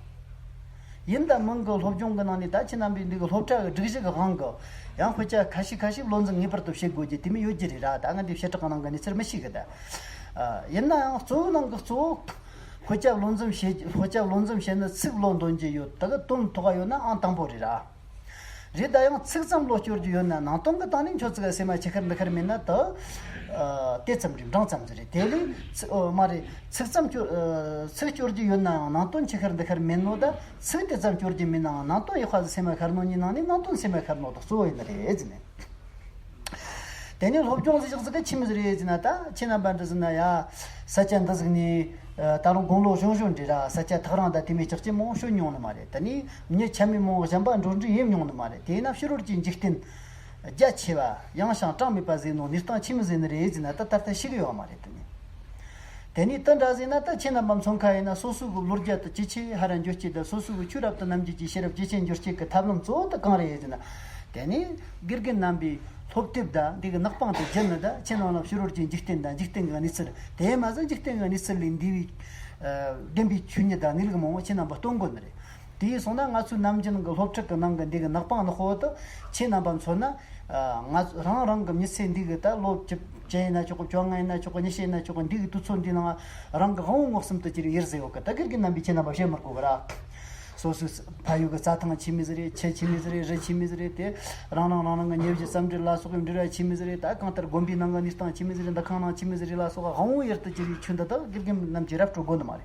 ཡིན་ད་མིན་གི་སློབ་སྦྱོང་གི་ནང་ནས་ད་ཁྱེད་རྣམ་པས་འདི་གི་སློབ་གྲྭ་གི་སྒྲིག་གཞི་གི་དབང་གི་ཡང་དཔེ་ཆ་ཁ་ཤས་ཁ་ཤས་བློ་འཛིན་ངེས་པར་དུ་བྱེད་དགོས་རྒྱུ་དེ་མོ་ཡོད་རྒྱུ་རེད་ར། ད་ང་འདི་བྱེ་བྲག་གི་ནང་གི་གནས་ཚུལ་མི་ཤེས་གི་ད། ཨ། ཡིན་ན་ཡང་གཙོ་བོ་ནང་གི་གཙོ་བོ། དཔེ་ཆ་བློ་འཛིན་བྱེད། དཔེ་ཆ་བློ་འཛིན་བྱེད་ནི་ཚིག་བློ་འདོན་རྒྱུ་ཡོད། ད་གི་དོན་ཐོག་ཡོད་ན་ཨང་དང་པོ་རེད་ར། རེད། ད་ཡང་ཚིག་ཙམ་བློ་སྐྱོར་རྒྱུ་ཡོད་ན་ནང་དོན་གི་སྟེང་ནས་ཁྱོད་ཚིག་ག་སེམས་མ་ཆེ་ཁར་འདི་ཁར་མེད་ན་ད། ཨ། དེ་ཙམ་རེད། འབྲིང་ཙམ་ཟིག་རེད། དེ་ལས་ཚིག་ཨོ་མ་རེད། ཚིག་ཙམ་སྐྱོར། ཨ། ཚིག་སྐྱོར་རྒྱུ་ཡོད་ན་ཡང་ནང་དོན་ཆེ་ཁར་འདི་ཁར་མེད་ནོ། ད་ཚིག་དེ་ཙམ་སྐྱོར་རྒྱུ་མེད་ན་ཡང་ནང་དོན་ཡག་པ་ཟིག་སེམས་མ་ཤར་ནོ་གཉིས་ནང་ནས་ནང་དོན་སེམས་མ་ཤར་ནོ་ད་གཙོ་བོ་ཡིན་ནི་རེད་ཟེར་ནས། དེ་ནས་སློབ་སྦྱོང་ཟིག་ཞིག་ཟིག་གི་ཆི་མོ་ཟིག་རེད་ཟེར་ན། ད་ཁྱེད་རྣམ་པ་འདྲ་ཟེར་ན་ཡ། ས་ཆ་འདི་ཟིག་ནས་ད་རུང་དགུང་ལོ་གཞོན་གཞོན་འདྲ་ར། ས་ཆ་ཐག་རིང་ད་དེ་མོ་ཅག་ཅིག་མང་ཤོད་མྱོང་ནི་མ་རེད། དེ་ནས་མྱི་ཆ་མེད་མང་བོ་གཞན་པ་འགྲོ་འགྲུལ་ཡེད་མྱོང་ནི་མ་རེད། དེས་ན་ཕྱི་རོལ་གྱི་འཇིག་རྟེན་རྒྱ་ཆེ་བ་ཡངས་ཤིང་གྲངས་མེད་པ་ཟིག་ནང་གནས་སྟངས་ཆི་མོ་ཟིག་ནི་རེད་ཟེར་ན་ད་ད་ལྟ་ཤེས་གི་ཡོད་མ་རེད། དེ་ནས། དེ་ནས་དེ་འདྲ་ཟེར་ན་ད་ཁྱེད་རྣམ་པ་ཚོང་ཁ་ཡིན་ན་སོ་སོ་གི་བློ་རྒྱ་དེ་ཇེ་ཆེ་ཧར་ར་འགྱུར་རྒྱུ་དང་སོ་སོ་གི་ཆོས་རབ་ཏུ་རྣམ་འབྱེད་ཀྱི་ཤེས་རབ་ཇེ་ཆེ་འགྱུར་རྒྱུ་གི་ཐབས་ལམ་གཙོ་བོ་དེ་གང་རེད་ཟེར་ན། དེ་ནས་དགེ་རྒན་རྣམ་པའི་སློབ་དེབ་དང་འདི་གི་ནག་པང་དེ་བརྒྱུད་ནས་ད་ཁྱེད་རྣམ་པ་ཕྱི་རོལ་གྱི་འཇིག་རྟེན་དང་འཇིག་རྟེན་གྱི་གནས་ཚུལ། དེ་མ་ཟད་འཇིག་རྟེན་གྱི་གནས་ཚུལ་ལས་འདས་པའི་ཨ་བདེན་པའི་ཆོས་ཉིད་དང་གནས་ལུགས་མང་བོ་ཁྱེད་རྣམ་པ་སྟོན་དགོས་ནི་རེད། དེ་ཡིན་སོང་ན་ང་ཚོའི་ནམ་རྒྱུན་གྱི་སློབ་ཁྲིད་ཀྱི་ནང་གི་འདི་གི་ནག་པང་ནག་པོ་དེ་ཁྱེད་རྣམ་པ་མཚོན་ན། ཨ། ང་ཚོ་རང་རང་གི་མི་ཚེ་འདི་གི་ད་ལོ་བཅུ་བཅུ་ཡིན་ན་ཆོག་གི། བཅོ་ལྔ་ཡིན་ན་ཆོག་གི། ཉི་ཤུ་ཡིན་ན་ཆོག་གི། འདི་གི་དུས་ཚོད་འདི་ནང་རང་གི་དབང་བོ་མངོན་སུམ་དུ་གྱུར་ཡུལ་ཟེར་ཡོད་གི། ད་དགེ་རྒན་རྣམ་པས་ཁྱེད་རྣམ་པ་བཤད་མི་དགོས་གི་ར། སོ་སོའི་ཕ་ཡུལ་གྱི་རྩྭ་ཐང་ཆི་མོ་ཟིག་རེད། ཆུ་ཆི་མོ་ཟིག་རེད། རི་ཆི་མོ་ཟིག་རེད། དེ་རང་རང་རང་རང་གི་ཉེ་བཞི་རྩམ་འབྲི་ལ་སོགས་ཀྱི་འབྲེལ་བ་ཆི་མོ་ཟིག་རེད། ད་གང་ལྟར་དགོན་པའི་ནང་གི་གནས་སྟངས་ཆི་མོ་ཟིག་རེད། འདུ་ཁང་ནང་ཆི་མོ་ཟིག་རེད་ལ་སོགས་དབང་བོ་ཡུལ་དུ་གྱུར་བའི་ཁྱོན་འདི་དག་དགེ་རྒན་རྣམས་ཀྱིས་ར་སྤྲོད་དགོས་ནི་མ་རེད།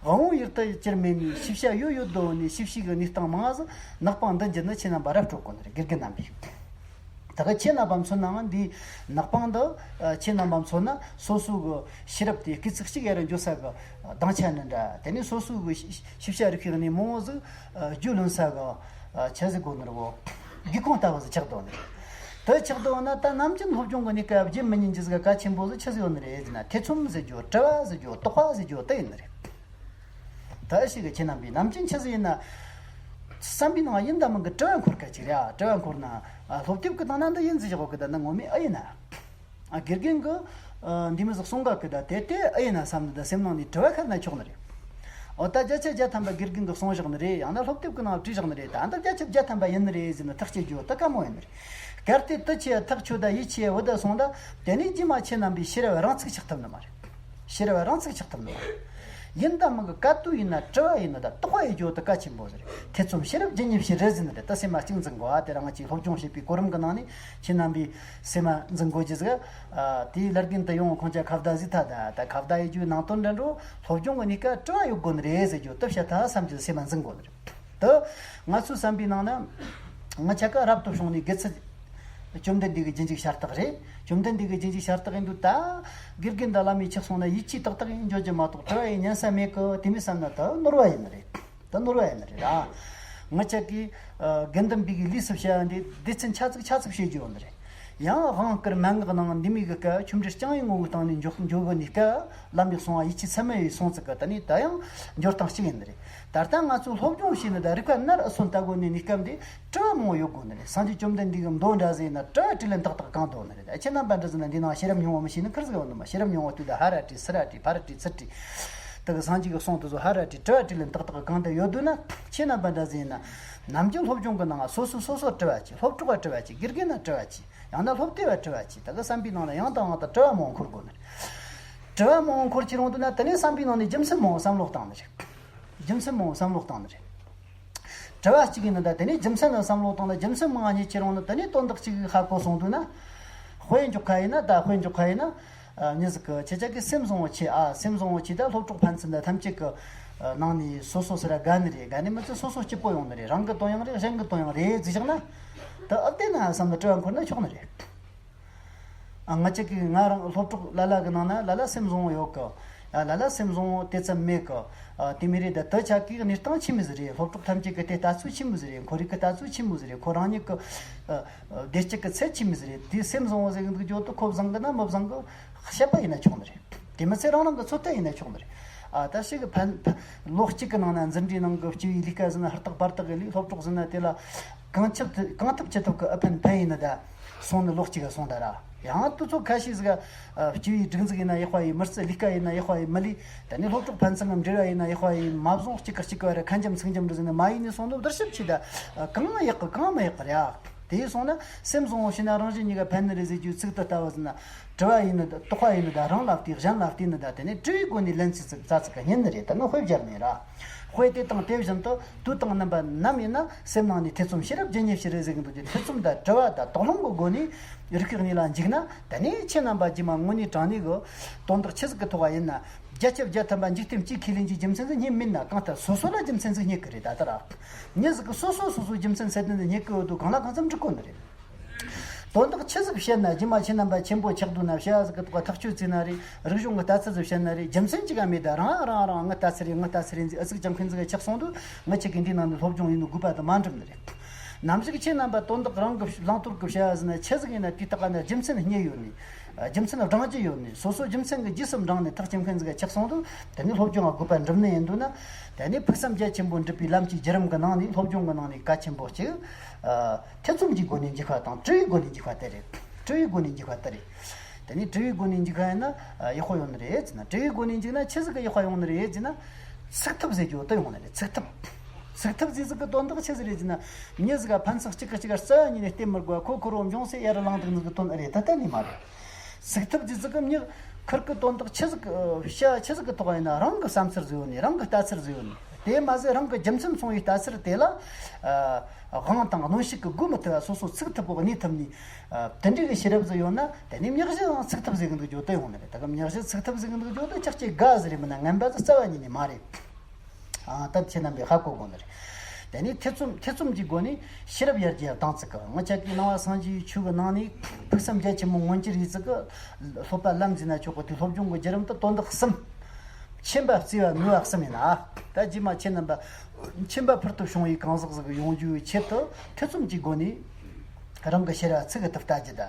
དབང་བོ་ཡུལ་དུ་གྱུར་མེད་ནས་ཤེས་བྱ་ཡོད་ཡོད་དུ་ནས་ཤེས་བྱའི་གནས་སྟངས་མང་ཟིག་ནག་པང་འདི་འགྱུར་ནི་ཁྱེད་རྣམ་པ་ར་སྤྲོད་དགོས་ནི་རེད། དགེ་རྒན་རྣམ་པས། ད་ག་ཁྱེད་རྣམ་པ་མཚོན་ནའང་འདི་ནག་པང་འདི། ཨ། ཁྱེད་རྣམ་པ་མཚོན་ན་སོ་སོ་གི་ཤེས་རབ་དེ་སྐད་ཚིག་གཅིག་ཡར་འགྱོ་ས་གི་སྡིངས་ཆ་ནི་འདྲ། དེ་ནས་སོ་སོ་གི་ཤེས་བྱ་རིག་པའི་གནས་མང་བོ་ཟིག་ཨ། རྒྱུས་ལོན་ས་གི། ཨ། ཆི་ཟིག་དགོས་ནི་རེད་བོ། སྒེའུ་ཁུང་ལྟ་བུ་ཟིག་ཆགས་འདུག་ནི། དེ་ཆགས་འདུག་ན་ད་ནམ་རྒྱུན་སློབ་སྦྱོང་གི་གནས་སྐབས་རྒྱུན་མི་ཉན་རྒྱུ་ཟིག་གལ་ཆེན་པོ་ཟིག་ཆི་ཟིག་ཡོད་ནི་རེད་ཟེར་ན། ཐེ་ཚོམ་ཟེར་རྒྱུ། དྲི་བ་ཟེར་རྒྱུ། དོགས་པ་ཟེར་རྒྱུ་དེ་ཡིན་ནི་རེད། ད་ཞིག་གི་ཁྱེད་རྣམ་པས་ནམ་རྒྱུན་ཆི་ཟིག་ཡིན་ན། བསམ་པའི་ནང་ཡིན་དང་མིན་གི་དྲི་བ་འཁོར་ག་ཅིག་རེད། ཨ། དྲི་བ་འཁོར་ན། ཨ། སློབ་དེབ་གི་སྟེང་ན་འདི་ཡིན་ཟེར་བཞག་གི། ད་ནི་ངོ་མས་ཨེ་ཡིན་ན། ཨ། དགེ་རྒན་གི། ཨ། འདི་མོ་ཟིག་གསུང་ག་གི། ད་དེ་དེ་ཨེ་ཡིན་ན་བསམ་ནི། ད་སེམས་ནང་ནས་དྲི་བ་ཁ་ན་ཆོག་ནི་རེད། འོ། ད་བརྒྱ་ཆ་བརྒྱ་ཐམ་པ་དགེ་རྒན་གི་གསུང་བཞག་ནི་རེད། ཡང་ན་སློབ་དེབ་གི་ནང་བྲིས་བཞག་ནི་རེད། ད་འདི་བརྒྱ་ཆ་བརྒྱ་ཐམ་པ་ཡིན་ནི་རེད་ཟེར་ནི་ཐག་གཅོད་རྒྱུ་ད་དཀའ་མོ་ཡིན་ནི་རེད། གལ་ཏེ་དེ་ཆེ་ཐག་ཆོད་ད་ཡིད་ཆེས་བུད་ད་སོང་ད། དེ་ནས་རྗེས་མ་ཁྱེད་རྣམ་པའི་ཤེས་རབ་རང་ཚུགས་ཆགས་ཐུབ་ནི་མ་རེད། ཤེས་རབ་རང་ཚུགས་ཆགས་ཐུབ་ནི་མ་རེད། ཡིན་དང་མིན་གི་བཀའ་བསྡུར་ཡིན་ན། དྲི་བ་ཡིན་ན། ད་དོགས་པ་ཡོད་རྒྱུ་དེ་གལ་ཆེན་པོ་ཟིག་རེད། ཐེ་ཚོམ་ཤེས་རབ་ཇི་སྙེད་ཞིག་རེད་ཟེར་ནི་རེད། ད་སེམས་མ་གཅིག་འཛིན་དགོས། ཨ། དེ་རང་ང་ཅིག་སློབ་སྦྱོང་བྱེད་པའི་གོ་རིམ་གི་ནང་ནས་ཁྱེད་རྣམ་པས་སེམས་མ་འཛིན་དགོས་རྒྱུ་ཟིག་ཨ། དེའི་ལར་རྒན་དུ་ཡོང་ཁོང་ཅག་ཁ་བརྡ་ཟིག་ད། ད་ད་ཁ་བརྡ་ཡེད་རྒྱུའི་ནང་དོན་འདྲ་འགྲོ། སློབ་སྦྱོང་གི་གནས་སྐབས་དྲི་བ་ཡོད་དགོས་ནི་རེད་ཟེར་རྒྱུ་དེ་བཤད་ཐལ་བསམ་རྒྱུ་སེམས་མ་འཛིན་དགོས་ནི་རེད། དེ་ང་ཚོའི་བསམ་པའི་ནང་ན། ང་ཅག་ག་རབ་ཏུ་བྱུང་ནས་དགེ་ཚུལ་བཅོམ་ལྡན་འདས་ཀྱི་རྗེས་འཇུག་ཤ་སྟག་རེད། བཅོམ་ལྡན་འདས་ཀྱི་རྗེས་འཇུག་ཤ་སྟག་ཡིན་དུས། ད་དགེ་རྒན་དང་བླ་མས་ཆོག་གསུངས་ན་ཡིད་ཆེས་ཏག་ཏག་ཡིན་འཇོག་རྒྱུ་མ་གཏོགས། དྲི་བ་ཡི་ཉན་ས་མེད་གི། དེ་མོ་བསམ་ན་ད་ནོར་བ་ཡིན་ནི་རེད། ད་ནོར་བ་ཡིན་ནི་རེད་ར། ང་ཅག་གིས། ཨ། དགེ་འདུན་པའི་གི་ལུས་སུ་བྱ་བ་འདི་སྡེ་ཚན་ཆ་ཚིག་ཆ་ཚིག་བྱེད་རྒྱུ་ཡོད་ནི་རེད། ཡང་དབང་བསྐུར་མན་ངག་ནང་འདི་མོ་གི་སྐབས་ཆོ་འཕྲུལ་རྐྱང་བའི་ངོ་བོའི་སྟེང་ནས་འཇོག་འཇོག་གི་ནི་སྐབས། བླ་མས་གསུངས་པ་ཡིད་ཆེས་ཚད་མེད་ཡིན་སོང་ཙི་གི། ད་ནི་ད་ཡང་འགྱུར་སྟངས་གཅིག་ཡིན་ནི་རེད། ད་ལྟ་ང་ཚོས་སློབ་སྦྱོང་བྱས་ནི་དང་རིག་པ་ནར་ཨེ་སོན་ལྟ་དགོས་ནི་གནས་སྐབས་འདི་དྲི་བ་མང་བོ་ཡོད་དགོས་ནི་རེད། སངས་རྒྱས་བཅོམ་ལྡན་འདས་ཀྱི་མདོ་འདྲ་ཟིག་ཡིན་ན་དྲི་བ་དྲིས་ལན་ཏག་ཏག་གང་འདུག་ནི་རེད། ཁྱེད་རྣམ་པ་འདྲ་ཟིག་ན་འདི་ནང་ཤེས་རབ་སྙིང་པོ་མི་ཤེས་ནི་ཁེར་ཟིག་ཡོད་ནི་མ། ཤེས་རབ་སྙིང་པོ་ལྟོས་དང་ཧ་ར་དྲིས་ཚུར་ར་དྲིས་ཕར་ར་དྲིས་ཚུར་དྲིས། དེ་གི་སངས་རྒྱས་ཀྱི་གསུང་དེ་ཚོ་ཧ་ར་དྲིས། དྲི་བ་དྲིས་ལན་ཏག་ཏག་གང་དུ་ཡོད་འདུག་ན། ཁྱེད་རྣམ་པ་འདྲ་ཟིག་ཡིན་ན། ནམ་རྒྱུན་སློབ་སྦྱོང་གི་ནང་སོ་སོས་སོ་སོར་དྲི་བ་བྱེད། སློབ་གྲོགས་ལ་དྲི་བ་བྱེད། དགེ་རྒན་ལ་དྲི་བ་བྱེད། ཡང་ན་སློབ་དེབ་ལ་དྲི་བ་བྱེད། ད་གི་བསམ་པའི་ནང་ལ་ཡང་དང་ཡང་དུ་དྲི་བ་མང་འཁོར་དགོས་ནི་རེད། དྲི་བ་མང་འཁོར་གྱི་རུང་འདུག་ན། དེ་ནས་བསམ་པའི་ནང་ནས་རྒྱུ་མཚན་མང་བསམ་བློ་བཏང་ནི་རེད། རྒྱུ་མཚན་མང་བསམ་བློ་བཏང་ནི་རེད། དྲི་བ་གཅིག་ཡིན་ན་ད་དེ་ནས་རྒྱུ་མཚན་ལ་བསམ་བློ་བཏང་ན། རྒྱུ་མཚན་མང་ཉེ་ཁྱེར་འོང་ན་དེ་ནས་དོན་དག་གཅིག་ཧ་གོ་སོང་འདུག་ན། དཔེ་འཇོག་ཁ་ཡིན་ན། ད་དཔེ་འཇོག་ཁ་ཡིན་ན། ཨ། མྱི་ཟིག་གི་ཁྱེད་ཅག་གི་སེམས་བཟང་བོ་ཆེ། ཨ། སེམས་བཟང་བོ་ཆེ། ད་སློབ་གྲོགས་ཕན་ཚུན་ད་ཐམས་ཅད་ཀྱི། ཨ། ནང་ནས་སོ་སོ་སི་ར་དགའ་ནི་རེད། དགའ་ནི་མི་ཚད་སོ་སོ་སྐྱིད་པོ་ཡོང་ནི་རེད། རང་གི་དོན་ཡང་རེད། གཞན་གྱི་དོན་ཡང་རེད་ཟེར་བཞག་ན། ད་ཨ་བདེ་ན་བསམ་ནས་དྲི་བ་འཁོར་ན་ཆོག་ནི་རེད། ཨ། ང་ཅག་གི་ང་རང་སློབ་གྲོགས་ལ་ལ་གི་ནང་ན་ལ་ལ་སེམས་བཟང་བོ་ཡོད་གི། ཨ། ལ་ལ་སེམས་བཟང་བོ་དེ་ཙམ་མེད་གི། ཨ། དེ་མོ་རེད། ད་དེ་ཆ་གི་གནས་སྟངས་ཆི་མོ་ཟིག་རེད། སློབ་གྲོགས་ཐམས་ཅད་ཀྱི་དེ་ལྟ་ཚུལ་ཆི་མོ་ཟིག་རེད། ཁོ་རང་གི་ལྟ་ཚུལ་ཆི་མོ་ཟིག་རེད། ཁོ་རང་ཉིད་ཀྱི། ཨ། ཨ། བདེ་སྐྱིད་ཀྱི་ཚད་ཆི་མོ་ཟིག་རེད། དེ་སེམས་བཟང་བོ་ཟེར་གི་འདུག་རྒྱུ་དེ་ཁོ་བཟང་གི་ན་མི་བཟང་གི་བཤད་པ་ཡིན་ན་ཆོག་ནི་རེད། དེ་མི་ཚད་རང་རང་གི་ཚོད་ལྟ་ཡིན་ན་ཆོག་ནི་རེད། ཨ། ད་ཞིག་གི་ཕན་ཕན། ལོ་གཅིག་གི་ནང་ན་འཛིན་གྲྭའི་ནང་གི་སྤྱི་པའི་ལས་ཀ་ཟིན་ན་ཧུར་ཐག་འབད་ཐག་གི་ལས། སློབ་གྲོགས་ཟིན་ན་དེ་ལ་གང་ཆེ་གང་ཐུབ་ཅི་ཐུབ་ཀྱིས་ཨ་ཕན་ཕན་ཡིན་ནི་ད་སོང་ནི། ལོ་གཅིག་ག་སོང་ད་ར། ཡང་དུས་ཚོད་ཁ་ཤས་ཟིག་ག། ཨ། སྤྱི་པའི་སྒྲིག་འཛུགས་ཡིན་ན་ཡག་པ་ཡིན། མི་རྩིས་ལས་ཀ་ཡིན་ན་ཡག་པ་ཡིན། མི་ལས་ད་ནི་སློབ་གྲོགས་ཕན་ཚུན་གྱི་འབྲེལ་བ་ཡིན་ན་ཡག་པ་ཡིན། མ་བཟུང་གཅིག་གིས་གཅིག་གི་བར་ཁ་འཇམ་ཚིག་འཇམ་འདྲ་ཟིག་ནི་མ་ཡིན་ནི་སོང་ནི་བསྡུར་ཞིབ་བྱས་ད། ཨ། གང་ཡག་གི་གང་མི་ཡག་གི་རེད། ཨ། དེ་སོང་ན་སེམས་བཟང་བོ་བྱས་ན་རང་གཞན་གཉིས་ཀ་ཕན་ནི་རེད་ཟེར་རྒྱུའི་ཚིག་དེ་ལྟ་བུ་ཟིན་ན། དྲི་བ་ཡིན་ནི་ད། དོགས་པ་ཡིན་ནི་ད། རང་ལ་བལྟས། གཞན་ལ་བལྟས་ནི་ད། དེ་ནས་དྲི་བའི་སྒོ་ནས་ལན་ཚིག་ཙིག་ཙ་ཙིག་ག་ཉན་ནི་རེད། ད་ནི་དཔེ་སྦྱར་ནས་ར། དཔེ་དེ་དང་དེ་བཞིན་དུ་དུས་དང་རྣམ་པ་ནམ་ཡིན་ན་སེམས་ནང་ནས་ཐེ་ཚོམ་ཤེས་རབ་ཇི་སྙེད་ཞིག་རེད་ཟེར་གི་འདུག་རྒྱུ། ཐེ་ཚོམ་དང་དྲི་བ་དང་དོགས་སློང་གི་སྒོ་ནས་རིག་པའི་གནས་ལ་འཇུག་ན། ད་ནི་ཁྱེད་རྣམ་པ་རྗེས་མ་དངོས་གནས་དྲང་གནས་ཀྱི་དོན་དག་ཆི་ཟིག་གི་ཐོག་ག་ཡིན་ན། བརྒྱ་ཆ་བརྒྱ་ཐམ་པ་འཇིག་རྟེན་སྤྱིའི་ཁས་ལེན་གྱི་རྒྱུ་མཚན་ཟིག་རྙེད་མིན་ན། གང་ལྟར་སོ་སོ་ལ་རྒྱུ་མཚན་ཟིག་རྙེད་གི་རེད། ད་ལྟ་ར། མྱི་ཟིག་གིས་སོ་སོ་སོ་སོའི་རྒྱུ་མཚན་ཟེར་དོན་དེ་རྙེད་གི་ཡོད་དུས་གང་ལ་གང་འཚམ་འགྲིག་གོ་ནི་རེད། དོན་དག་ཆི་ཟིག་བཤད་ན། རྗེས་མ་ཁྱེད་རྣམ་པ་ཆེན་པོ་ཆགས་འདུག་ན། བྱ་བ་ཟིག་གི་ཐོག་ཐག་གཅོད་བྱས་ན་རེད། རིག་གཞུང་གི་ལྟ་ཚུལ་ཟིག་བཤད་ན་རེད། རྒྱུ་མཚན་གཅིག་ག་མེད་ད། རང་རང་རང་ངའི་ལྟ་ཚུལ་རེད། ངའི་ལྟ་ཚུལ་རེད་ཟེར་ཨུ་ཚུགས་རྒྱབ་མཁན་ཟིག་ག་ཆགས་སོང་དུས། ང་ཅག་གི་འདིའི་ནང་ནས་སློབ་སྦྱོང་ཡིན་ནོ་དགོས་པ་དེ་མ་འགྲུབ་ནི་རེད། ནམ་ཞིག་ཁྱེད་རྣམ་པ་དོན་དག་རང་གི་བླང་དོར་གི་བྱ་བ་ཟིན་ན། ཆི་ཟིག་ཡིན་ན་དེའི་ཐོག་ག་ན་རྒྱུ་མཚན་རྙེད་ཡོད་ནི། རྒྱུ་མཚན་བགྲང་རྒྱུ་ཡོད་ནི། སོ་སོ་རྒྱུ་མཚན་གི་རྗེས་སུ་འབྲངས་ནས་ཐག་བཅད་མཁན་ཟིག་ག་ཆགས་སོང་དུས། དེ་ནི་སློབ་སྦྱོང་གི་དགོས་པ་འགྲུབ་ནི་ཡིན་འདུག་ན། དེ་ནི་ཕུགས་བསམ་རྒྱ་ཆེན་པོ་འགྲུབ་པའི་ལམ་གྱི་བརྒྱུད་རིམ་གྱི་ནང་ནས། སློབ་སྦྱོང་གི་ནང་ནས་གལ་ཆེན་པོ་གཅིག། ཨ། ཐེ་ཚོམ་གྱི་སྒོ་ནས་འཇུག་པ་དང་། དྲི་བའི་སྒོ་ནས་འཇུག་པ་དེ་རེད། དྲི་བའི་སྒོ་ནས་འཇུག་པ་དེ་རེད། དེ་ནས་དྲི་བའི་སྒོ་ནས་འཇུག་པ་ཡིན་ན། ཨ། ཡག་པོ་ཡོང་ནི་རེད་ཟེར་ན། དྲི་བའི་སྒོ་ནས་འཇུག་ན་ཆི་ཟིག་གི་ཡག་པ་ཡོང་ནི་རེད་ཟེར་ན། ཚུགས་ཐུབ་ཟེར་རྒྱུ་དེ་ཡོང་ནི་རེད། ཚུགས་ཐུབ། ཚུགས་ཐུབ་ཟེར་ཟིག་གི་དོན་དག་ཆི་ཟིག་རེད་ཟེར་ན། མྱི་ཟིག་ག་ཕན་ཚུན་གཅིག་གིས་གཅིག་ག་རྩ་བ་ཉིད་ནས་བལྟས་མི་དགོས་པ། ཁོ་ཁོ་རང་འབྱུང་སའི་ཡར་ལངས་འདུག་ནི་གི་དོན་ཨེ་རེད། ད་གཏན་ནས་མ་རེད། ཚུགས་ཐུབ་ཟེར་ཟིག་གི་མྱི་ཁུར་གི་དོན་དག་ཆི་ཟིག་གི་བྱ་བ་ཆི་ཟིག་གི་ཐོག་ཡིན་ན་རང་གི་བསམ་ཚུལ་ཟིག་ཡོད་ནི། རང་གི་ལྟ་ཚུལ་ཟིག་ཡོད་ནི། དེ་མ་ཟད་རང་གི་རྒྱུ་མཚན་མཚུངས་པའི་ལྟ་ཚུལ་དེ་ལ་ཨ་དབང་དང་གནོན་ཤུགས་ཀྱིས་བསྒོ་མི་ཐུབ་པ། སོ་སོ་ཚུགས་ཐུབ་པོ་གནས་ཐུབ་ནི། ཨ་དེ་འདྲའི་གི་ཤེས་རབ་ཟིག་ཡོད་ན། དེ་ནས་མྱི་གཞི་ཡང་ཚུགས་ཐུབ་ཟེར་གི་འདུག་རྒྱུ་དེ་ཡོང་ནི་རེད། ད་གི་མྱི་གཞི་ཚུགས་ཐུབ་ཟེར་གི་འདུག་རྒྱུ་དེ་ཅག་ཅེ་དགའ་ཟིག་རེད། མིན་ན་ངན་པ་ཟིག་རྩ་བ་ཉིད་ནས་མ་རེད། ཨ་ད་ཁྱེད་རྣམ་པས་ཧ་གོ་དགོས་ནི་རེད། དེ་ནས་ཐེ་ཚོམ་ཐེ་ཚོམ་གྱི་སྒོ་ནས་ཤེས་རབ་ཡར་རྒྱས་བཏང་ཚིག་གི། ང་ཅག་གི་ནང་པ་སངས་རྒྱས་ཆོས་ཀྱི་ནང་ནས་ཕུགས་བསམ་རྒྱ་ཆེན་མོ་མངོན་གྱུར་ཡིན་ཚིག་གི། སློབ་པ་ལམ་འཛིན་ན་ཆོག་གི། དེ་སློབ་སྦྱོང་གི་བརྒྱུད་རིམ་དུ་དོན་དག་གསུམ། མཁྱེན་པ་བརྩེ་བ་ནུས་པ་གསུམ་ཡིན་ན། ད་རྗེས་མ་ཁྱེད་རྣམ་པ་མཁྱེན་པ་ཕུལ་དུ་བྱུང་བའི་གང་ཟག་ཟིག་ཡོང་རྒྱུའི་ཆེད་དུ་ཐེ་ཚོམ་གྱི་སྒོ་ནས་རང་གི་ཤེས་རབ་ཚུགས་གི་ཐུབ་ལྟ་རྒྱུ་ད།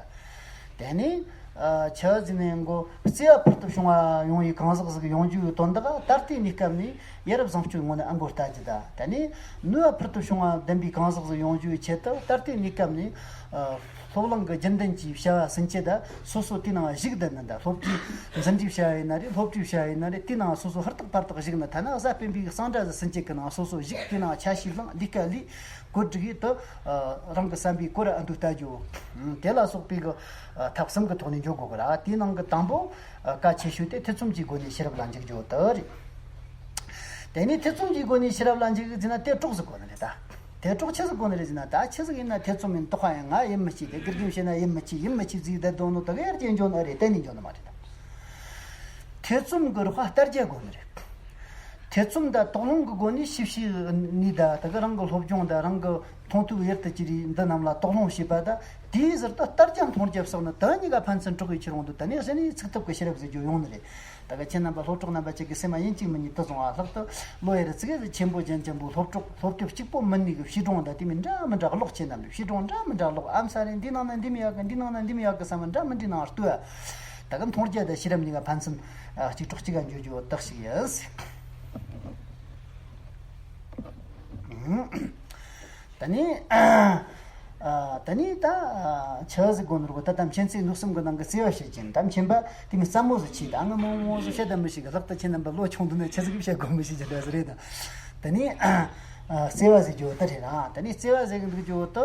དེ་ནས་ཨ་ཆ་ཟིན་ནས་མགོ་བརྩེ་བ་ཕུལ་དུ་བྱུང་བ་ཡོང་བའི་གང་ཟག་ཟིག་ཡོང་རྒྱུའི་དོན་དག་ད་ལྟའི་གནས་སྐབས་ནས་ཡ་རབས་བཟང་སྤྱོད་ངོ་ནས་ཨ་མགོ་ལྟ་རྒྱུ་ད། དེ་ནས་ནུས་པ་ཕུལ་དུ་བྱུང་བ་ལྡན་པའི་གང་ཟག་ཟིག་ཡོང་རྒྱུའི་ཆེད་དུ་ད་ལྟའི་གནས་སྐབས་ནས་ཨ་སློབ་གླིང་གི་རྒྱུན་ལྡན་གྱི་བྱ་བ་ཟིན་བྱེད་ད་སོ་སོ་དེའི་ནང་ཞུགས་བསྡད་ནི་ད། སློབ་གྲྭའི་འཛིན་གྲྭའི་བྱ་བ་ཡིན་ན་རེད། སློབ་གྲྭའི་བྱ་བ་ཡིན་ན་རེད། དེའི་ནང་སོ་སོ་ཧུར་ཐག་པར་ཐག་ཞུགས་ནི། ཐ་ན་གཟའ་སྤེན་པའི་གི་གསང་གྲྭ་ཟིག་ཟིན་བྱེད་གི་ནང་སོ་སོ་ཞུགས། དེའི་ནང་ཆ་ཤས་བླངས། ལས་ཀ་ལས། བཀོད་སྒྲིག་ཡིན་དུ། རང་གི་བསམ་པའི་སྐོར་ཨ་འདུག་ལྟ་རྒྱུ། དེ་ལ་སོགས་པའི་གི་ཐབས་གསུམ་གི་ཐོག་ནས་འཇོག་དགོས་གི་ར། དེའི་ནང་གི་དང་པོ་གལ་ཆེ་ཤོས་དེ་ཐེ་ཚོམ་གྱི་སྒོ་ནས་ཤེས་རབ་ལ་འཇུག་རྒྱུ་དེ་རེད། དེ་ནས་ཐེ་ཚོམ་གྱི་སྒོ་ནས་ཤེས་རབ་ལ་འཇུག་ཟེར་ན་དེ་གྲོགས་ཟིག་དགོས་ནི་རེད་ད། དེ་གྲོགས་ཆི་ཟིག་དགོས་ནི་རེད་ཟེར་ན། ད་ཆི་ཟིག་ཡིན་ན་ཐེ་ཚོམ་ཡིན། དོགས་པ་ཡིན། ང་ཡིད་མི་ཆེས། དེ་དགེ་རྒན་བཤད་ན་ཡིད་མི་ཆེས། ཡིད་མི་ཆེས་ཟིག་བསྡད་འདུག་ནོ་དེ་ག་ཡར་རྒྱས་འགྱོ་ནི་རེད། གཏན་ནས་འགྱོ་ནི་མ་རེད་ད། ཐེ་ཚོམ་གྱི་རོགས་པ་ལྟ་རྒྱ་དགོས་ནི་རེད། ཐེ་ཚོམ་དང་དོགས་སློང་གི་སྒོ་ནས་ཞིབ་ཞིབ་ནས་ད་ད་གི་རང་གི་སློབ་སྦྱོང་དང་རང་གི་མཐོང་ཐོས་ཡུལ་དུ་གྱུར་རིགས་འདི་རྣམས་ལ་དོགས་སློང་བྱེད་པ་དང་། དེའི་ཟུར་དུ་ལྟ་རྒྱ་མཐོང་རྒྱ་བསགས་ནས་དེ་གཉིས་ཀ་ཕན་ཚུན་གྲོགས་ཡིས་ཁྱེར་འོང་དུས། དེ་ནས་གཞི་ནས་ཚུགས་ཐུབ་ཀྱི་ཤེས་རབ་ཟེར་རྒྱུ་ཡོང་ནི་རེད། ད་གི་ཁྱེད་རྣམ་པ་སློབ་གྲོགས་རྣམ་པ་གཅིག་གིས་སེམས་མ་ཡིན་གཅིག་མིན་གཉིས་དུ་སོང་བ་ལྷག་ཏུ་ལོ་ཡར་ཙི་གེ་ཟིག་ཆེན་པོ་ཅན་ཅན་པོ་སློབ་གྲོགས་སློབ་དེབ་གཅིག་པོ་མིན་ནི་གི་བྱིས་སྒྲུང་དང་དེ་མིན་འདྲ་མི་འདྲ་ཀློག། ཁྱེད་རྣམ་པས་བྱིས་སྒྲུང་འདྲ་མི་འདྲ་ཀློག། ཨ་མ་ས་རེད། འདི་ནང་ན་འདི་མི་ཡག་གི། འདི་ནང་ན་འདི་མི་ཡག་གི་བསམ་པ་འདྲ་མི་འདྲའི་ནང་ལྟོས། ད་གི་མཐོང་རྒྱ་དང་ཤེས་རབ་གཉིས་ཀ་ཕན་ཚུན་ཨ་གཅིག་གྲོགས་གཅིག་ག་འགྱོ་རྒྱུ་བོ་དག་ཞིག་ཡིན། ཨ་ད་ནི་ཨ་ད་ནི་ད་ཆི་ཟིག་དགོས་ནོ་རེད་གོ། ད་ལྟ་མཁྱེན་བརྩེ་ནུས་གསུམ་གི་ནང་གི་བརྩེ་བ་བཤད་ཀྱིན། ད་མཁྱེན་པ་དེ་མི་བསམ་བློ་ཟིག་ཆེ། ད་ང་མང་མང་ཟིག་བཤད་ད་མི་ཤེས་གི། ལྷག་ཏུ་ཁྱེད་རྣམ་པ་ལོ་ཆུང་དུས་ནས་ཆི་ཟིག་བཤད་དགོས་མི་ཤེས་ཀྱི་འདྲ་ཟིག་རེད་ད། ད་ནི་ཨ་བརྩེ་བ་ཟེར་རྒྱུ་བོ་ད་རེད་ར། ད་ནི་བརྩེ་བ་ཟེར་གི་འདུག་རྒྱུ་བོ་ད།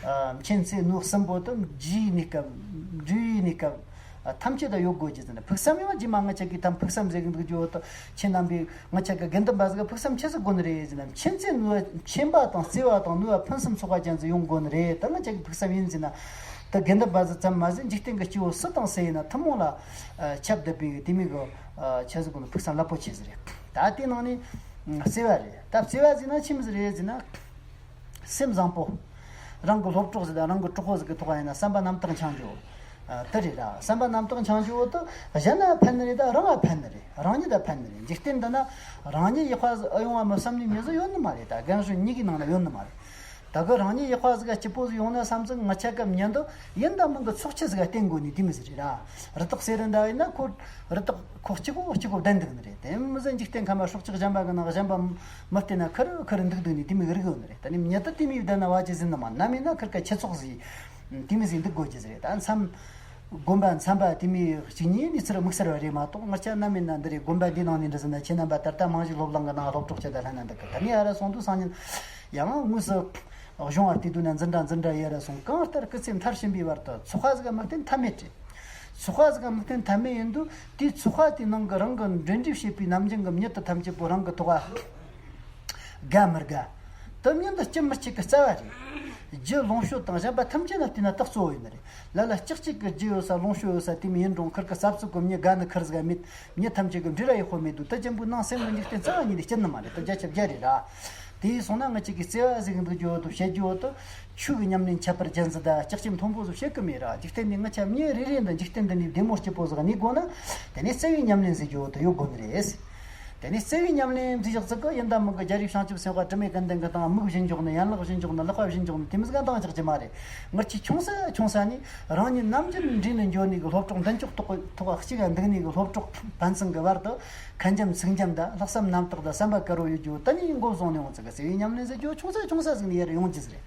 ཨ་མཁྱེན་བརྩེ་ནུས་གསུམ་པོ་ད་འཇིའི་གནས་སྐབས་འབྲས་བུའི་གནས་སྐབས་ཨ་ཐམས་ཅད་ད་ཡོད་དགོས་ཀྱི་ཟེར་ན། ཕུགས་བསམ་ཡང་རྗེས་མ་ང་ཅག་གིས་ད་ཕུགས་བསམ་ཟེར་གི་འདུག་རྒྱུ་བོ་ད། ཁྱེད་རྣམ་པས་ང་ཅག་གི་དགེ་འདུན་པ་ཟིག་གི་ཕུགས་བསམ་ཆི་ཟིག་དགོས་ནི་རེད་ཟེར་ན། མཁྱེན་བརྩེ་ནུས་པ། མཁྱེན་པ་དང་བརྩེ་བ་དང་ནུས་པ་ཕུན་སུམ་ཚོགས་པ་ཅན་ཟིག་ཡོང་དགོས་ནི་རེད། ད་ང་ཅག་གི་ཕུགས་བསམ་ཡིན་ཟེར་ན། ད་དགེ་འདུན་པ་ཟིག་ཙམ་མ་ཟད་འཇིག་རྟེན་གྱི་སྐྱེ་བོ་སུ་དང་སུ་ཡིན་ན་ཐུན་མོང་ལ་ཨ་ཁྱབ་བསྡད་པའི་དེ་མོ་གི་ཨ་ཆི་ཟིག་དགོས་ནི། ཕུགས་བསམ་རླབས་པོ་ཆེ་ཟིག་རེད། ད་དེའི་ནང་ནས་ཨ་བརྩེ་བ་རེད། ད་བརྩེ་བ་ཟེར་ན་ཆི་མོ་ཟིག་རེད་ཟེར་ན། སེམས་བཟང་པོ། རང་གི་སློབ་གྲོགས་ཟིག་དང་རང་གི་གྲོགས་པོ་ཟིག་གི་ཐོག་ཡིན་ན་བསམ་པ་རྣམ་དག་འཆང་རྒྱུ། ཨ་དེ་རེད་ར། བསམ་པ་རྣམ་དག་འཆང་རྒྱུ་བོ་དེ་གཞན་ལ་ཕན་ནི་རེད་ད་རང་ལ་ཕན་ནི་རེད། རང་ཉིད་ལ་ཕན་ནི་རེད། འཇིག་རྟེན་འདི་ན་རང་ཉིད་ཡག་པ་ཟིག་ཨེ་ཡོང་བ་མི་བསམ་ནི་མྱི་ཟིག་ཡོད་ནི་མ་རེད། ད་རྒན་གཞོན་གཉིས་ཀའི་ནང་ན་ཡོད་ནི་མ་རེད། ད་གི་རང་ཉིད་ཡག་པ་ཟིག་ག་སྐྱིད་པོ་ཟིག་ཡོང་ན་བསམ་ཚུལ་ང་ཆ་སྐབས་ཉན་དུ་ཡིན་དང་མིན་གི་ཚོགས་ཆི་ཟིག་ག་བརྟེན་དགོས་ནི་དེ་མོ་ཟིག་རེད་ར། རི་དྭགས་གསེར་རི་འདྲ་ཡིན་ན་ཁོ་རི་དྭགས་ཁོ་གཅིག་པོ་གཅིག་པོ་བསྡད་འདུག་ནི་རེད། དེ་མི་ཟད་འཇིག་རྟེན་ཁམས་པ་སྲོག་ཆགས་གཞན་པ་གི་ནང་གཞན་པ་མི་བལྟས་ན་ཁུར་ཁུར་འདུག་འདུག་ནི་དེ་མོ་རིག་ཡོད་ནི་རེད། ད་ནི་མྱི་དེ་དེ་མོ་བསྡད་ན་བ་ཅི་ཟིན་ནི་མ། ནམ་ཡིན་ན་ཁུར་ཀ་ཁྱུ་ཚོགས་ཟིག་དེ་མོ་ཟིག་འདུག་དགོས་ཀྱི་ཟིག་རེད། ད་མཚམས་དགོན་པ་མཚམས་པ་དེ་མོ་གཅིག་གཉིས་ནས་ཚུར་དམིགས་བསལ་བ་རེད་མ་གཏོགས། ང་ཆ་ནམ་ཡིན་ན་འདི་རེད། དགོན་པ་འདིའི་ནང་ནས་འདྲ་ཟིན་ན། ཁྱེད་རྣམ་པ་ད་ལྟ་རྨང་གཞི་སློབ་གླིང་གི་ནང་སློབ་གྲོགས་ཆེ་ད་ལྷན་ན་འདུག་གི། ད་ནི་ཨ་ར་སོང་དུས་སང་ཉིན་ཡང་དངོས་སུ་གཞུང་བ་བལྟས་དུས་ན་འཛིན་གྲྭ་འཛིན་གྲྭ་ཡི་ཨ་ར་སོང་། གང་ལྟར་སྐུ་ཚེ་མཐར་ཕྱིན་པའི་བར་དུ་ཚོགས་པ་ཟིག་ག་མི་བརྟེན་ཐབས་མེད་རེད། ཚོགས་པ་ཟིག་ག་མི་བརྟེན་ཐབས་མེད་ཡིན་དུས། དེའི་ཚོགས་པ་དེའི་ནང་གི་རང་གི་འབྲེལ་འདྲིས་བྱེད་པའི་ནམ་རྒྱུན་གི་མྱི་དེ་ཐམས་ཅད་པོ་རང་གི་ཐོག་ག་དགའ་མི་དགའ། དེ་མྱི་འདི་སྐྱིད་མི་སྐྱིད་གི་རྩ་བ་རེད། རྒྱུ་ལོངས་སྤྱོད་དང་གཞན་པ་ཐམས་ཅད་ལ་བལྟས་ན་དེ་གཙོ་བོ་ཡིན་ནི་རེད། ལ་ལ་ལྕགས་གཅིག་གི་རྒྱུ་ཡོད་ས་ལོངས་སྤྱོད་ཡོད་ས་དེ་མོ་ཡིན་རུང་ཁུར་གི་ས་ཚུགས་གི་མྱི་དགའ་ནི་ཁུར་ཟིག་ག་མེད། མྱི་ཐམས་ཅད་གི་འབྲེལ་བ་ཡག་པོ་མེད་དུས། དེ་ཅན་པོའི་ནང་སེམས་གི་འཇིག་རྟེན་རྩ་བ་ཉིད་ནས་སྐྱིད་ནི་མ་རེད། དེ་བརྒྱ་ཆ་བརྒྱ་རེད་ར། དེ་ཡིན་སོང་ན་ང་ཅག་གིས་བརྩེ་བ་ཟེར་གི་འདུག་རྒྱུ་བོ་དེ་བཤད་རྒྱུ་བོ་དེ་ཆོས་ཀྱི་ཉམས་ལེན་ཁྱད་པར་ཅན་ཟིག་དང་ལྕགས་ཀྱི་མཐོན་པོ་ཟིག་བཤད་གི་མེད་ར། འཇིག་རྟེན་འདི་ང་ཆ་མྱི་རེ་རེ་འདི་འཇིག་རྟེན་འདི་ནས་བདེ་མོ་སྐྱིད་པོ་ཟིག་གནས་དགོས་ན། དེ་ནས་བརྩེ་བའི་ཉམས་ལེན་ཟེར་རྒྱུ་བོ་དེ་ཡོད་དགོས་ནི་རེད། དེ་ནས་བརྩེ་བའི་ཉམས་ལེན་འདི་བཞག་ཚིག་གི་ཡིན་དང་མིན་གི་རྒྱལ་བའི་བྱང་ཆུབ་སེམས་དཔའ་དྲི་མེད་ཀུན་ལྡན་གི་དང་། མིག་བཞིན་འཇོག་ནི། ཡན་ལག་བཞིན་འཇོག་ནི། ལག་པ་བཞིན་འཇོག་ནི། དེ་མོ་ཟིག་ག་འདང་རྒྱག་རྒྱུ་མ་རེད། ངར་གྱི་ཆུང་ས་ཆུང་ས་ནས་རང་ཉིད་ནམ་རྒྱུན་འདྲིས་ནས་འགྱོ་ནི་གི་སློབ་གྲོགས་མདུན་ཅོག་ཐོག་ཐོག་གཅིག་ག་འདུག་ནི་གི་སློབ་གྲོགས་ཕན་ཚུན་གི་བར་དུ་ཁ་འཇམ་ཚིག་འཇམ་དང་ལྷག་བསམ་རྣམ་དག་དང་བསམ་པ་དཀར་པོ་ཡོད་རྒྱུ་བོ་དེ་ནས་འགོ་བཟུང་ནས་ཡོང་ཚིག་གི། བརྩེ་བའི་ཉམས་ལེན་ཟེར་རྒྱུ་བོ་ཆུང་ས་ཆུང་ས་ཟིག་ནས་ཡར་ཡོང་རྒྱུ་ཟིག་རེད།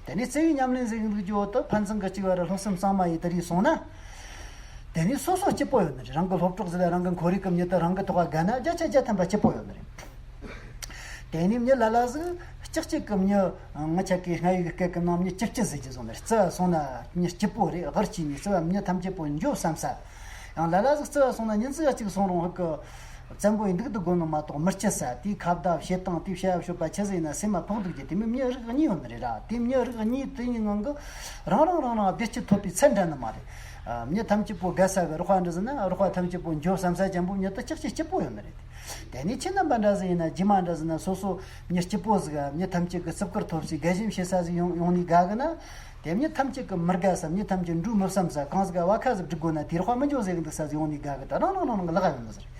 དེ་ནས་བརྩེ་བའི་ཉམས་ལེན་ཟེར་གི་འདུག་རྒྱུ་བོ་དེ་ཕན་ཚུན་གི་གཅིག་བར་སློབ་གསུམ་གཙང་མ་ཡི་དེ་རིགས་སོང་ན། དེ་ནས་སོ་སོ་སྐྱིད་པོ་ཡོད་ནི་རེད། རང་གི་སློབ་གྲོགས་ཟིག་ལ་རང་གི་ཁོར་ཡུག་གི་མྱི་དེ་རང་གི་ཐོག་ག་དགའ་ན་བརྒྱ་ཆ་བརྒྱ་ཐམ་པ་སྐྱིད་པོ་ཡོད་ནི་རེད། དེ་ནས་མྱི་ལ་ལ་ཟིག་ལྕགས་གཅིག་གི་མྱི། ང་ཆ་གི་སྔ་ཡོད་སྐད་ཀྱི་ནང་མྱི་སྐྱིད་སྐྱིད་ཟེར་གྱི་བཟོ་ནི་རེད། རྩི་བ་སོང་ན་མྱི་སྐྱིད་པོ་རེད། གར་གྱིས་ནས་རྩི་བ་མྱི་ཐམས་ཅད་པོ་འཇོ་བསམ་ས། ཡང་ལ་ལ་ཟིག་རྩི་བ་སོང་ན་ཉིན་ཟིག་གཅིག་སོང་རུང་ཧུ་གི་བཙན་པོ་ཡིན་འདུག་ཏུ་དགོ་ནི་མ་གཏོགས་མི་སྐྱིད་ས། དེའི་ཁ་བརྡ་བྱེད་སྟངས་དེའི་བྱ་བ་སྤྱོད་པ་ཆི་ཟིག་ཡིན་ན་སེམས་མ་ཕོག་འདུག་རྒྱུ་དེ་མོ་མྱི་རིགས་གཉིས་ཡོད་ནི་རེད་ར། དེ་མྱི་རིགས་གཉིས་དེ་གཉིས་ནང་གི་རང་རང་རང་རང་བདེ་སྐྱིད་ཐོབ་པའི་ཚད་འདྲ་ནི་མ་རེད། ཨ། མྱི་ཐམས་ཅད་པོ་དགའ་ས་གི་རོགས་པ་འདྲ་ཟིག་ན་རོགས་པ་ཐམས་ཅད་པོ་འཇོ་བསམ་ས་ཅན་པོ་མྱི་དེ་ལྕགས་གཅིག་སྐྱིད་པོ་ཡོད་ནི་རེད། དེ་ནས་ཁྱེད་རྣམ་པ་འདྲ་ཟིག་ཡིན་ན་རྗེས་མ་འདྲ་ཟིག་ན་སོ་སོ་མྱི་སྐྱིད་པོ་ཟིག་ག་མྱི་ཐམས་ཅད་ཀྱི་བརྩི་བཀུར་ཐོབ་སའི་དགའ་ཞེན་བྱེད་ས་ཟིག་ཡོང་ཡོང་ནས་དགའ་གི་ན། དེ་མྱི་ཐམས་ཅད་ཀྱི་མི་དགའ་ས། མྱི་ཐམས་ཅད་འགྲོ་མི་བསམ་ས། གང་ཟིག་ག་བ་ཁ་ཟིག་སྒྲིག་དགོ་ན་དེ་རོགས་པ་མི་འཇོ་ཟེར་གི་འདུག་ས་ཟིག་ཡོང་ནས་དགའ་གི། ད་རང་རང་རང་རང་གི་ལག་ཡོང་ནི་ཟིག་རེད།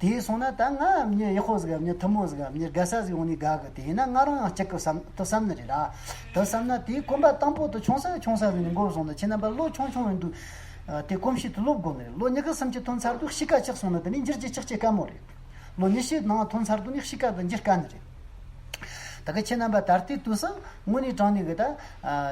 དེ་སོང་ན་ད་ང་མྱི་ཡག་པོ་ཟིག་ག་མྱི་ཐུན་མོང་ཟིག་ག་མྱི་དགའ་ས་ཟིག་ཡོང་ནས་དགའ་གི། དེ་ཡིན་ན་ང་རང་ཡང་སྐྱིད་གི་བསམ་དུ་བསམ་ནི་རེད་ར། དུ་བསམ་ན་དེའི་གོམ་པ་དང་པོ་དུ་ཆུང་ས་ཆུང་ས་ཟིག་ནས་འགོ་བཟུང་ནས་ཁྱེད་རྣམ་པ་ལོ་ཆུང་ཆུང་ཡིན་དུས་དེ་གོམས་གཤིས་དུ་ལོབས་དགོ་ནི་རེད། ལོ་ཉི་ཤུ་སུམ་ཅུ་ཐོན་ཚར་དུས་གཤིས་ཀ་ཆག་སོང་ན་དེ་ནས་འགྱུར་རྒྱུ་ཆག་རྒྱུ་དཀའ་མོ་རེད། ལོ་ཉི་ཤུའི་ནང་ཐོན་ཚར་དུས་ནས་གཤིས་ཀ་དེ་འགྱུར་དཀའ་ནི་རེད། ད་གི་ཁྱེད་རྣམ་པ་ད་ལྟའི་དུས་སུ་དངོས་གནས་དྲང་གནས་གི་ད་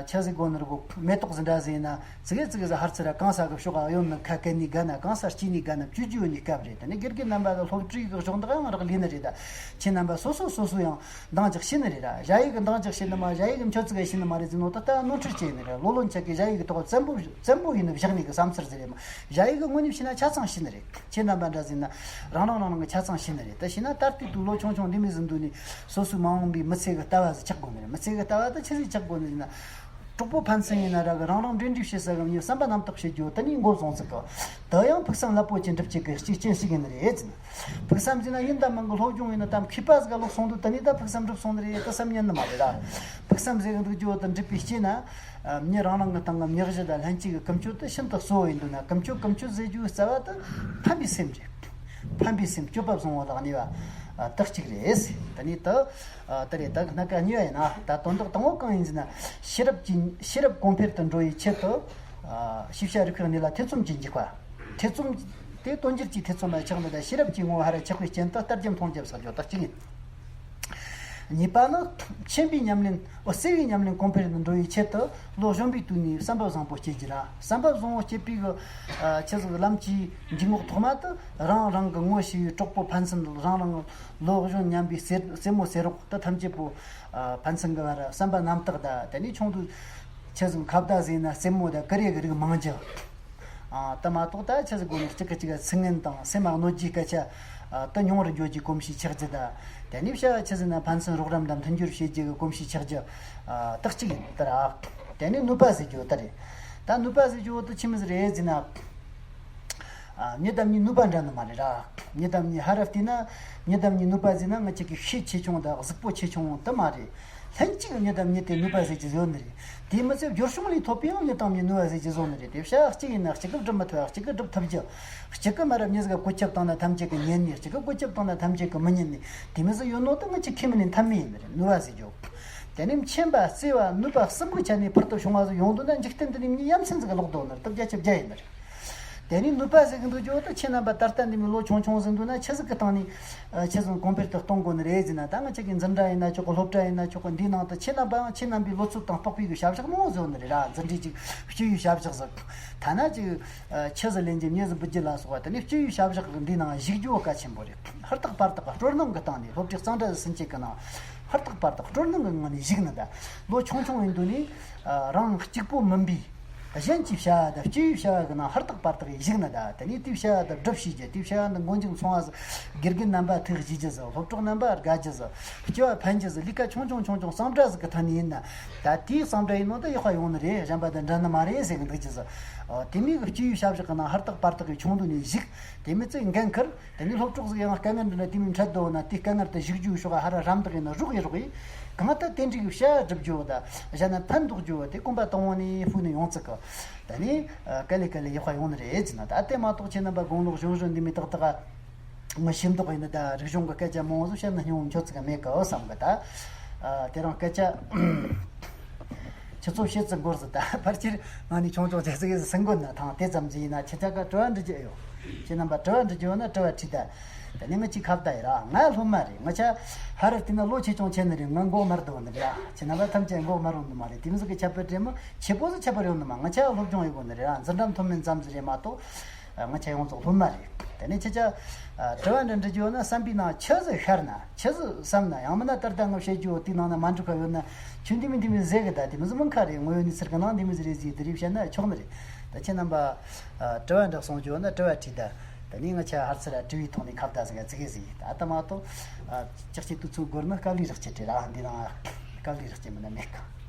ཆ་ཟིག་དགོ་ནི་རེད་གོ། མེ་ཏོག་ཟིག་འདྲ་ཟིག་ཡིན་ན་ཙི་གེ་ཙི་གེ་ཟིག་ཧར་ཚུར་ར་གང་ས་གི་ཕྱོགས་གཡོན་ནས་ཁ་སྐད་ནས་དགའ་ན། གང་ས་སྐྱིད་ནས་དགའ་ན་བཅོས་བཅོས་ནས་སྐབས་རེད། དེ་ནས་དགེ་རྒན་རྣམ་པ་ལ་སློབ་ཕྲུག་གི་གཞོགས་འདེགས་ཡང་རག་ལས་ནི་རེད། ད་ཁྱེད་རྣམ་པ་སོ་སོ་སོ་སོ་ཡང་འདང་རྒྱག་ཤེས་ནི་རེད་ར། ཞ་ཡི་གི་འདང་རྒྱག་ཤེས་ནི་མ། ཞ་ཡི་གི་མཆོད་ཙི་གེ་ཤེས་ནི་མ་རེད་ཟེར་ནོ་ད་ལྟ་ནོར་འཁྲུལ་བྱས་ནི་རེད། ལོ་ལོན་ཆ་གི་ཞ་ཡི་གི་ཐོག་བཙན་པོ་བཙན་པོ་ཡིན་ནི་བཞག་ནི་གི་བསམ་ཚུལ་ཟིག་རེད་མ། ཞ་ཡི་གི་དངོས་གནས་བྱས་ན་ཆ་ཚང་ཤེས་ནི་རེད། ཁྱེད་རྣམ་པ་འདྲ་ཟིག་ན་རང་རང་རང་རང་གི་ཆ་ཚང་ཤེས་ནི་རེད། ད་ཤེས་ན་ད་ལྟའི་དུས་ལོ་ཆུང་ཆུང་འདི་མོ་ཟིག་འདུག་ནས་སོ་སོའི་མ་འོངས་པའི་མི་ཚེ་གི་ལྟ་བ་ཟིག་ཆགས་དགོས་ནི་རེད། མི་ཚེ་གི་ལྟ་བ་ད་ཆི་ཟིག་ཆགས་དགོས་ནི་ཟིག་ན། གྲོགས་པོ་ཕན་ཚུན་ཡིན་ན་ར་གི་རང་རང་འབྲེལ་འདྲིས་བྱེད་ས་གི་མྱི་བསམ་པ་རྣམ་དག་བྱེད་རྒྱུ་དེ་ནས་འགོ་བཟུང་ཚུགས་གི། དེ་ཡང་ཕུགས་བསམ་རླབས་པོ་ཆེ་འགྲུབ་བྱེད་ཀྱི་རྒྱུ་རྐྱེན་ཞིག་ཡིན་ནི་རེད་ཟེར་ན། ཕུགས་བསམ་ཟེར་ན་ཡིན་ད་མིན་གི་སློབ་སྦྱོང་ཡིན་ན་ད་མཁས་པ་ཟིག་ག་ལོག་སོང་དུས་དེ་ནས་ད་ཕུགས་བསམ་འགྲུབ་སོང་ནི་རེད་ད་བསམ་ཉན་ནི་མ་རེད་ར། ཕུགས་བསམ་ཟེར་གི་འདུག་རྒྱུ་དེ་འགྲུབ་པའི་རྐྱེན་ན། ཨ། མྱི་རང་རང་གི་སྟེང་གི་མྱི་གཞི་དང་ལྷན་སྐྱེས་ཀྱི་ཀུན་སྤྱོད་དེ་ཤིན་ཏུ་གཙོ་བོ་ཡིན་འདུག་ན། ཀུན་སྤྱོད་ཀུན་སྤྱོད་ཟེར་རྒྱུའི་རྩ་བ་དེ་ཕན་པའི་སེམས་རེད། ཕན་པའི་སེམས་སྤྱོད་པ་བཟང་བོ་ལ་གནས་པ་དག་ཅིག་རེད། དེ་ནས་དེ་དེ་རེད། ད་སྣ་ཁ་གཉིས་པ་ཡིན་ན་ད་དོན་དག་དང་པོ་གང་ཡིན་ཟེར་ན། ཤེས་རབ་ཀྱི་ཤེས་རབ་གོང་འཕེལ་དུ་འགྲོ་བའི་ཆེད་དུ། ཨ། ཤེས་བྱ་རིག་པའི་གནས་ལ་ཐེ་ཚོམ་གྱིས་འཇུག་པ། ཐེ་ཚོམ་དེ་དོན་འགྱུར་གྱི་ཐེ་ཚོམ་ལ་ཆགས་ནས་ད་ཤེས་རབ་ཀྱི་ངོ་བོ་ཧ་ར་ཆགས་པའི་རྐྱེན་དུ་ལྟར་རྒྱམ་མཐོང་རྒྱབ་བསགས་རྒྱུ་དག་ཅིག་ཡིན། གཉིས་པ་ནི་མཁྱེན་པའི་ཉམས་ལེན། ཨོ། བརྩེ་བའི་ཉམས་ལེན་གོང་འཕེལ་དུ་འགྲོ་བའི་ཆེད་དུ་བློ་གཞོན་པའི་དུས་ནས་བསམ་པ་བཟང་པོ་སྐྱེ་རྒྱུ་ར། བསམ་པ་བཟང་པོ་སྐྱེ་བའི་གི། ཨ། ཆི་ཟིག་ལམ་གྱི་འཇུག་ངོགས་ཐོག་མ་དུ་རང་རང་གི་ངོ་ཤེས་པའི་གྲོགས་པོ་ཕན་ཚུན། རང་རང་བློ་གཞུང་མཉམ་པའི་རྩེད་རྩེད་མོ་རྩེད་རོགས་དེ་ཐམས་ཅད་པོ། ཨ། ཕན་ཚུན་གི་བར་བསམ་པ་རྣམ་དག་དང་། དེ་ནས་ཆུང་དུས་ཆི་ཟིག་ཁ་བརྡ་ཟེར་ན་རྩེད་མོ་དང་ཀུ་རེ་གི་རིགས་མང་རྒྱུ། ཨ། དེ་མ་གཏོགས་ད་ཆི་ཟིག་དགོས་ནས་གཅིག་གིས་གཅིག་ག་ཚིག་ངན་དང་སེམས་གནོད་རྒྱུའི་སྐད་ཆ། ཨ། དེ་ཉུང་རུ་འགྱོ་རྒྱུའི་གོམས་གཤིས་ཆགས་རྒྱུ་དང་། དེ་ནས་བྱ་བ་ཆི་ཟིག་ན་ཕན་ཚུན་རོགས་རམ་དང་མཐུན་འགྱུར་བྱེད་རྒྱུ་གི་གོམས་གཤིས་ཆགས་རྒྱུ། ཨ། དག་ཅིག་ཡིན་ལྟར། ཨ། དེ་ནས་ནུས་པ་ཟེར་རྒྱུ་དེ་རེད། ད་ནུས་པ་ཟེར་རྒྱུ་དེ་ཆི་མོ་ཟིག་རེད་ཟེར་ན། ཨ། མྱི་དང་མྱི་ནུས་པ་འདྲ་ནི་མ་རེད་ར། མྱི་དང་མྱི་ཧ་ར་བལྟས་ན་མྱི་དང་མྱི་ནུས་པ་ཟེར་ན་ང་ཅག་གི་ཤེད་ཆེ་ཆུང་དང་གཟུགས་པོ་ཆེ་ཆུང་དེ་མ་རེད། ལྷན་ཅིག་མྱི་དང་མྱི་དེ་ནུས་པ་ཟེར་གྱི་ཡོད་ནི་རེད། དེ་མི་ཚད་སྦྱོར་བྱུང་ལས་ཐོབ་པའི་ཡང་མྱི་དང་མྱི་ནུས་པ་ཟེར་གྱི་བཟོ་ནི་རེད། དེ་བྱ་གཅིག་ཡིན་ན་གཅིག་གིས་སྒྲུབ་མི་ཐུབ། གཅིག་གིས་སྒྲུབ་ཐུབ་རྒྱུ། གཅིག་གིས་མ་རབས་མྱི་ཟིག་ག་བཀོད་ཁྱབ་བཏང་ན་ཐམས་ཅད་ཀྱིས་ཉན་ནི། གཅིག་གིས་བཀོད་ཁྱབ་བཏང་ན་ཐམས་ཅད་ཀྱིས་མི་ཉན་ནི། དེ་མི་ཟིག་ཡོད་ནོ་དེ་ང་ཅག་ཁས་མི་ལེན་ཐབས་མེད་ཡིན་ནི་རེད། ནུས་པ་ཟེར་རྒྱུ། དེ་ནས་མཁྱེན་པ་བརྩེ་བ་ནུས་པ་གསུམ་པོའི་ཆ་ནས་ཕུལ་དུ་བྱུང་བ་ཟིག་ཡོང་འདུག་ན་འཇིག་རྟེན་འདི་ནས་མྱི་ཡ་མཚན་ཟིག་ག་ལོག་འདུག་ནི་རེད། སྟོབས་བརྒྱ་ཆ་བརྒྱ་ཡིན་ནི་རེད། དེ་ནས་ནུས་པ་ཟེར་གི་འདུག་རྒྱུ་དེ་ཁྱེད་རྣམ་པ་ད་ལྟ་འདི་མོ་ལོ་ཆུང་ཆུང་ཟིག་འདུག་ན་ཆི་ཟིག་གི་སྟེང་ནས། ཨ། ཆི་ཟིག་གོང་འཕེལ་དུ་གཏོང་དགོས་ནི་རེད་ཟེར་ན། ད་ང་ཅག་གི་འཛིན་གྲྭ་ཡིན་ན་ཆོག་གི། སློབ་གྲྭ་ཡིན་ན་ཆོག་གི། འདིའི་ནང་དུ་ཁྱེད་རྣམ་པའང་ཁྱེད་རྣམ་པའི་བློ་ཚོད་དང་དཔག་པའི་གི་བྱ་བཞག་མང་བོ་བཟོ་ནི་རེད་ར། འཛིན་གྲྭའི་ཅིག་སྤྱི་ཡི་བྱ་བཞག་ཟིག་ཐ་ན་ཅིག་ཨ། ཆི་ཟིག་ལེན་རྒྱུ། མྱི་ཟིག་འབུད་རྒྱུ་ལ་སོགས་པ་དེ་ནས་སྤྱི་ཡི་བྱ་བཞག་འདིའི་ནང་ཞུགས་རྒྱུ་གལ་ཆེན་པོ་རེད། ཧུར་ཐག་པར་ཐག་སྤྲོ་སྣང་གི་སྟེང་ནས། སློབ་གྲྭའི་གཙང་སྦྲ་ཟིན་བྱེད་ཀྱི་ནང་ཧུར་ཐག་པར་ཐག་སྤྲོ་སྣང་གི་ངང་ནས་ཞུགས་ནི། ད་ལོ་ཆུང་ཆུང་ཡིན་དུས་ནས། ཨ། རང་གཅིག་པོ་མིན་པའི་གཞན་གྱི་བྱ་བ་དང་སྤྱི་ཡི་བྱ་བ་གི་ནང་ཧུར་ཐག་པར་ཐག་ཞུགས་ནི། ད་དེ་ནས་དེའི་བྱ་བ་དེ་སྒྲུབ་ཤེས་རྒྱུ། དེའི་བྱ་བ་འདི་མགོ་མཇུག་མཚུངས་པ་ཟིག་དགེ་རྒན་རྣམ་པ་ཐུག་ཤེས་རྒྱུ་ཟིག་སློབ་གྲོགས་རྣམ་པ་དགའ་རྒྱུ་ཟིག་སྤྱི་བ་ཕན་རྒྱུ་ཟིག་ལས་ཀ་ཆུང་ཆུང་ཆུང་ཆུང་གཙང་སྦྲ་ཟིག་གི་ཐད་ནས་ཡིན་ན། ད་དེའི་གཙང་སྦྲ་ཡིན་ནོ་ད་ཡག་པ་ཡོང་ནི་རེད། གཞན་པ་དང་འདྲ་ནི་མ་རེད་ཟེར་གི་འདུག་རྒྱུ་ཟིག་ཨོ། དེ་མོ་གི་སྤྱི་ཡི་བྱ་བཞག་གི་ནང་ཧུར་ཐག་པར་ཐག་གི་ཆུང་དུས་ནས་ཞུགས། དེ་མི་ཚེ་འགན་འཁུར། དེ་ནས་སློབ་གྲོགས་ཟིག་ཡང་དཀའ་ངལ་འདི་འདྲ་དེ་མོ་འཕྲད་འདུག་ན། དེའི་དཀའ་ངལ་དེ་ཞུགས་རྒྱུའི་ཕྱོགས་ཧ་ར་རམ་འདེགས་ཡིན་ན་རོགས་ཡིན་རོགས་ཡིན། གང་ལྟར་དེ་འདྲའི་བྱ་སྒྲུབ་རྒྱུ་དང་གཞན་ན་ཕན་འདོགས་རྒྱུ་དེ་གོམ་པ་དང་པོ་ནས་ཕུགས་ནས་ཡོང་ཚུགས་གི། དེ་ནས་ཨ། ག་ལེ་ག་ལེ་ཡག་པ་ཡོང་ནི་རེད་ཟེར་ན། ད་དེ་མ་གཏོགས་ཁྱེད་རྣམ་པ་དགུང་ལོ་གཞོན་གཞོན་འདི་མོ་ཏག་ཏག་ང་ཤེས་མདོག་ཡིན་ན། ད་རིག་གཞུང་གི་སྐད་ཆ་མང་བོ་ཟིག་བཤད་ན་སྙིང་བོ་འཁྱོལ་ཚུགས་གི་མེད་གི་བསམ་གི། ད་ཨ། དེ་རིང་སྐད་ཆ་ཁྱེད་ཚོ་བཤད་ཚུལ་འགོར་ཟིག་ད་ཕལ་ཆེར་ང་ནས་ཆུང་ཆུང་བྱས་ཟིག་ཟིན་དགོས་ན། ཐང་དེ་ཙམ་ཟིག་ཡིན་ན་ཁྱེད་ཅག་ག་དྲི་བ་འདྲི་རྒྱུ་ཨེ་ཡོད། ཁྱེད་རྣམ་པ་དྲི་བ་འདྲི་རྒྱུ་ཡོད་ན་དྲི་བ་དྲིས་ད། དེ་ནས་ང་ཅིག་ཁ་བརྡ་ཡིན་ར། ང་སློབ་མ་རེད། ང་ཆ་ཧ་ར་བལྟས་ན་ལོ་ཆེ་ཆུང་ཆེ་ནི་རེད། ང་མགོ་མར་འདུག་ནི་རེད། ཁྱེད་རྣམ་པ་ཐམས་ཅད་མགོ་མར་འོང་ནི་མ་རེད། དེ་མོ་ཟིག་གི་ཁྱད་པར་དེ་མོ་ཆེ་པོ་ཟིག་ཁྱད་པར་ཡོད་ནི་མ། ང་ཆ་སློབ་སྦྱོང་ཡོད་དགོས་ནི་རེད་ར། འཛིན་གྲྭ་མཐོ་དམན་ཙམ་ཟིག་རེད་མ་གཏོགས། ང་ཆ་ཡོངས་རྫོགས་སློབ་མ་རེད། དེ་ནས་ཁྱེད་ཅག་དྲི་བ་འདྲ་འདྲི་རྒྱུ་ཡོད་ན། བསམ་པའི་ནང་ཆི་ཟིག་ཤར་ན། ཆི་ཟིག་བསམ་ན། ཡང་མིན་ན་ད་ལྟ་ངས་བཤད་རྒྱུ་དེའི་ནང་ན་མ་འགྲིག་པ་ཡོད་ན། ཁྱོད་འདི་མིན་དེ་མིན་ཟེར་གི། ད་དེ་མི་ཟིག་མིན་ཁ་རེད། དངོས་ཡོད་གནས་ཚུལ་གི་ནང་དེ་མིན་ཟིག་རེད་ཟེར། དེ་རིགས་བཤད་ན་ཆོག་ནི་རེད། ད་ཁྱེད་རྣམ་པ་དྲི་བ་འདྲ་གསུང་རྒྱུ་ཡོད་ན་དྲི་བ་དྲིས། ད་དེ་ནས་ང་ཆ་ཧར་ཚུར་དྲི་བའི་ཐོག་ནས་ཁ་བརྡ་ཟིག་ག་ཙིག་གེ་ཟིག་ད་ལྟ་མ་གཏོགས་ཅག་ཅིག་དུས་ཚོད་འགོར་ན་དཀའ་ལས་རག་ཆེད་རེད་ར། འདི་ནང་དཀའ་ལས་རག་ཆེད་མིན་ན་མེད་གི།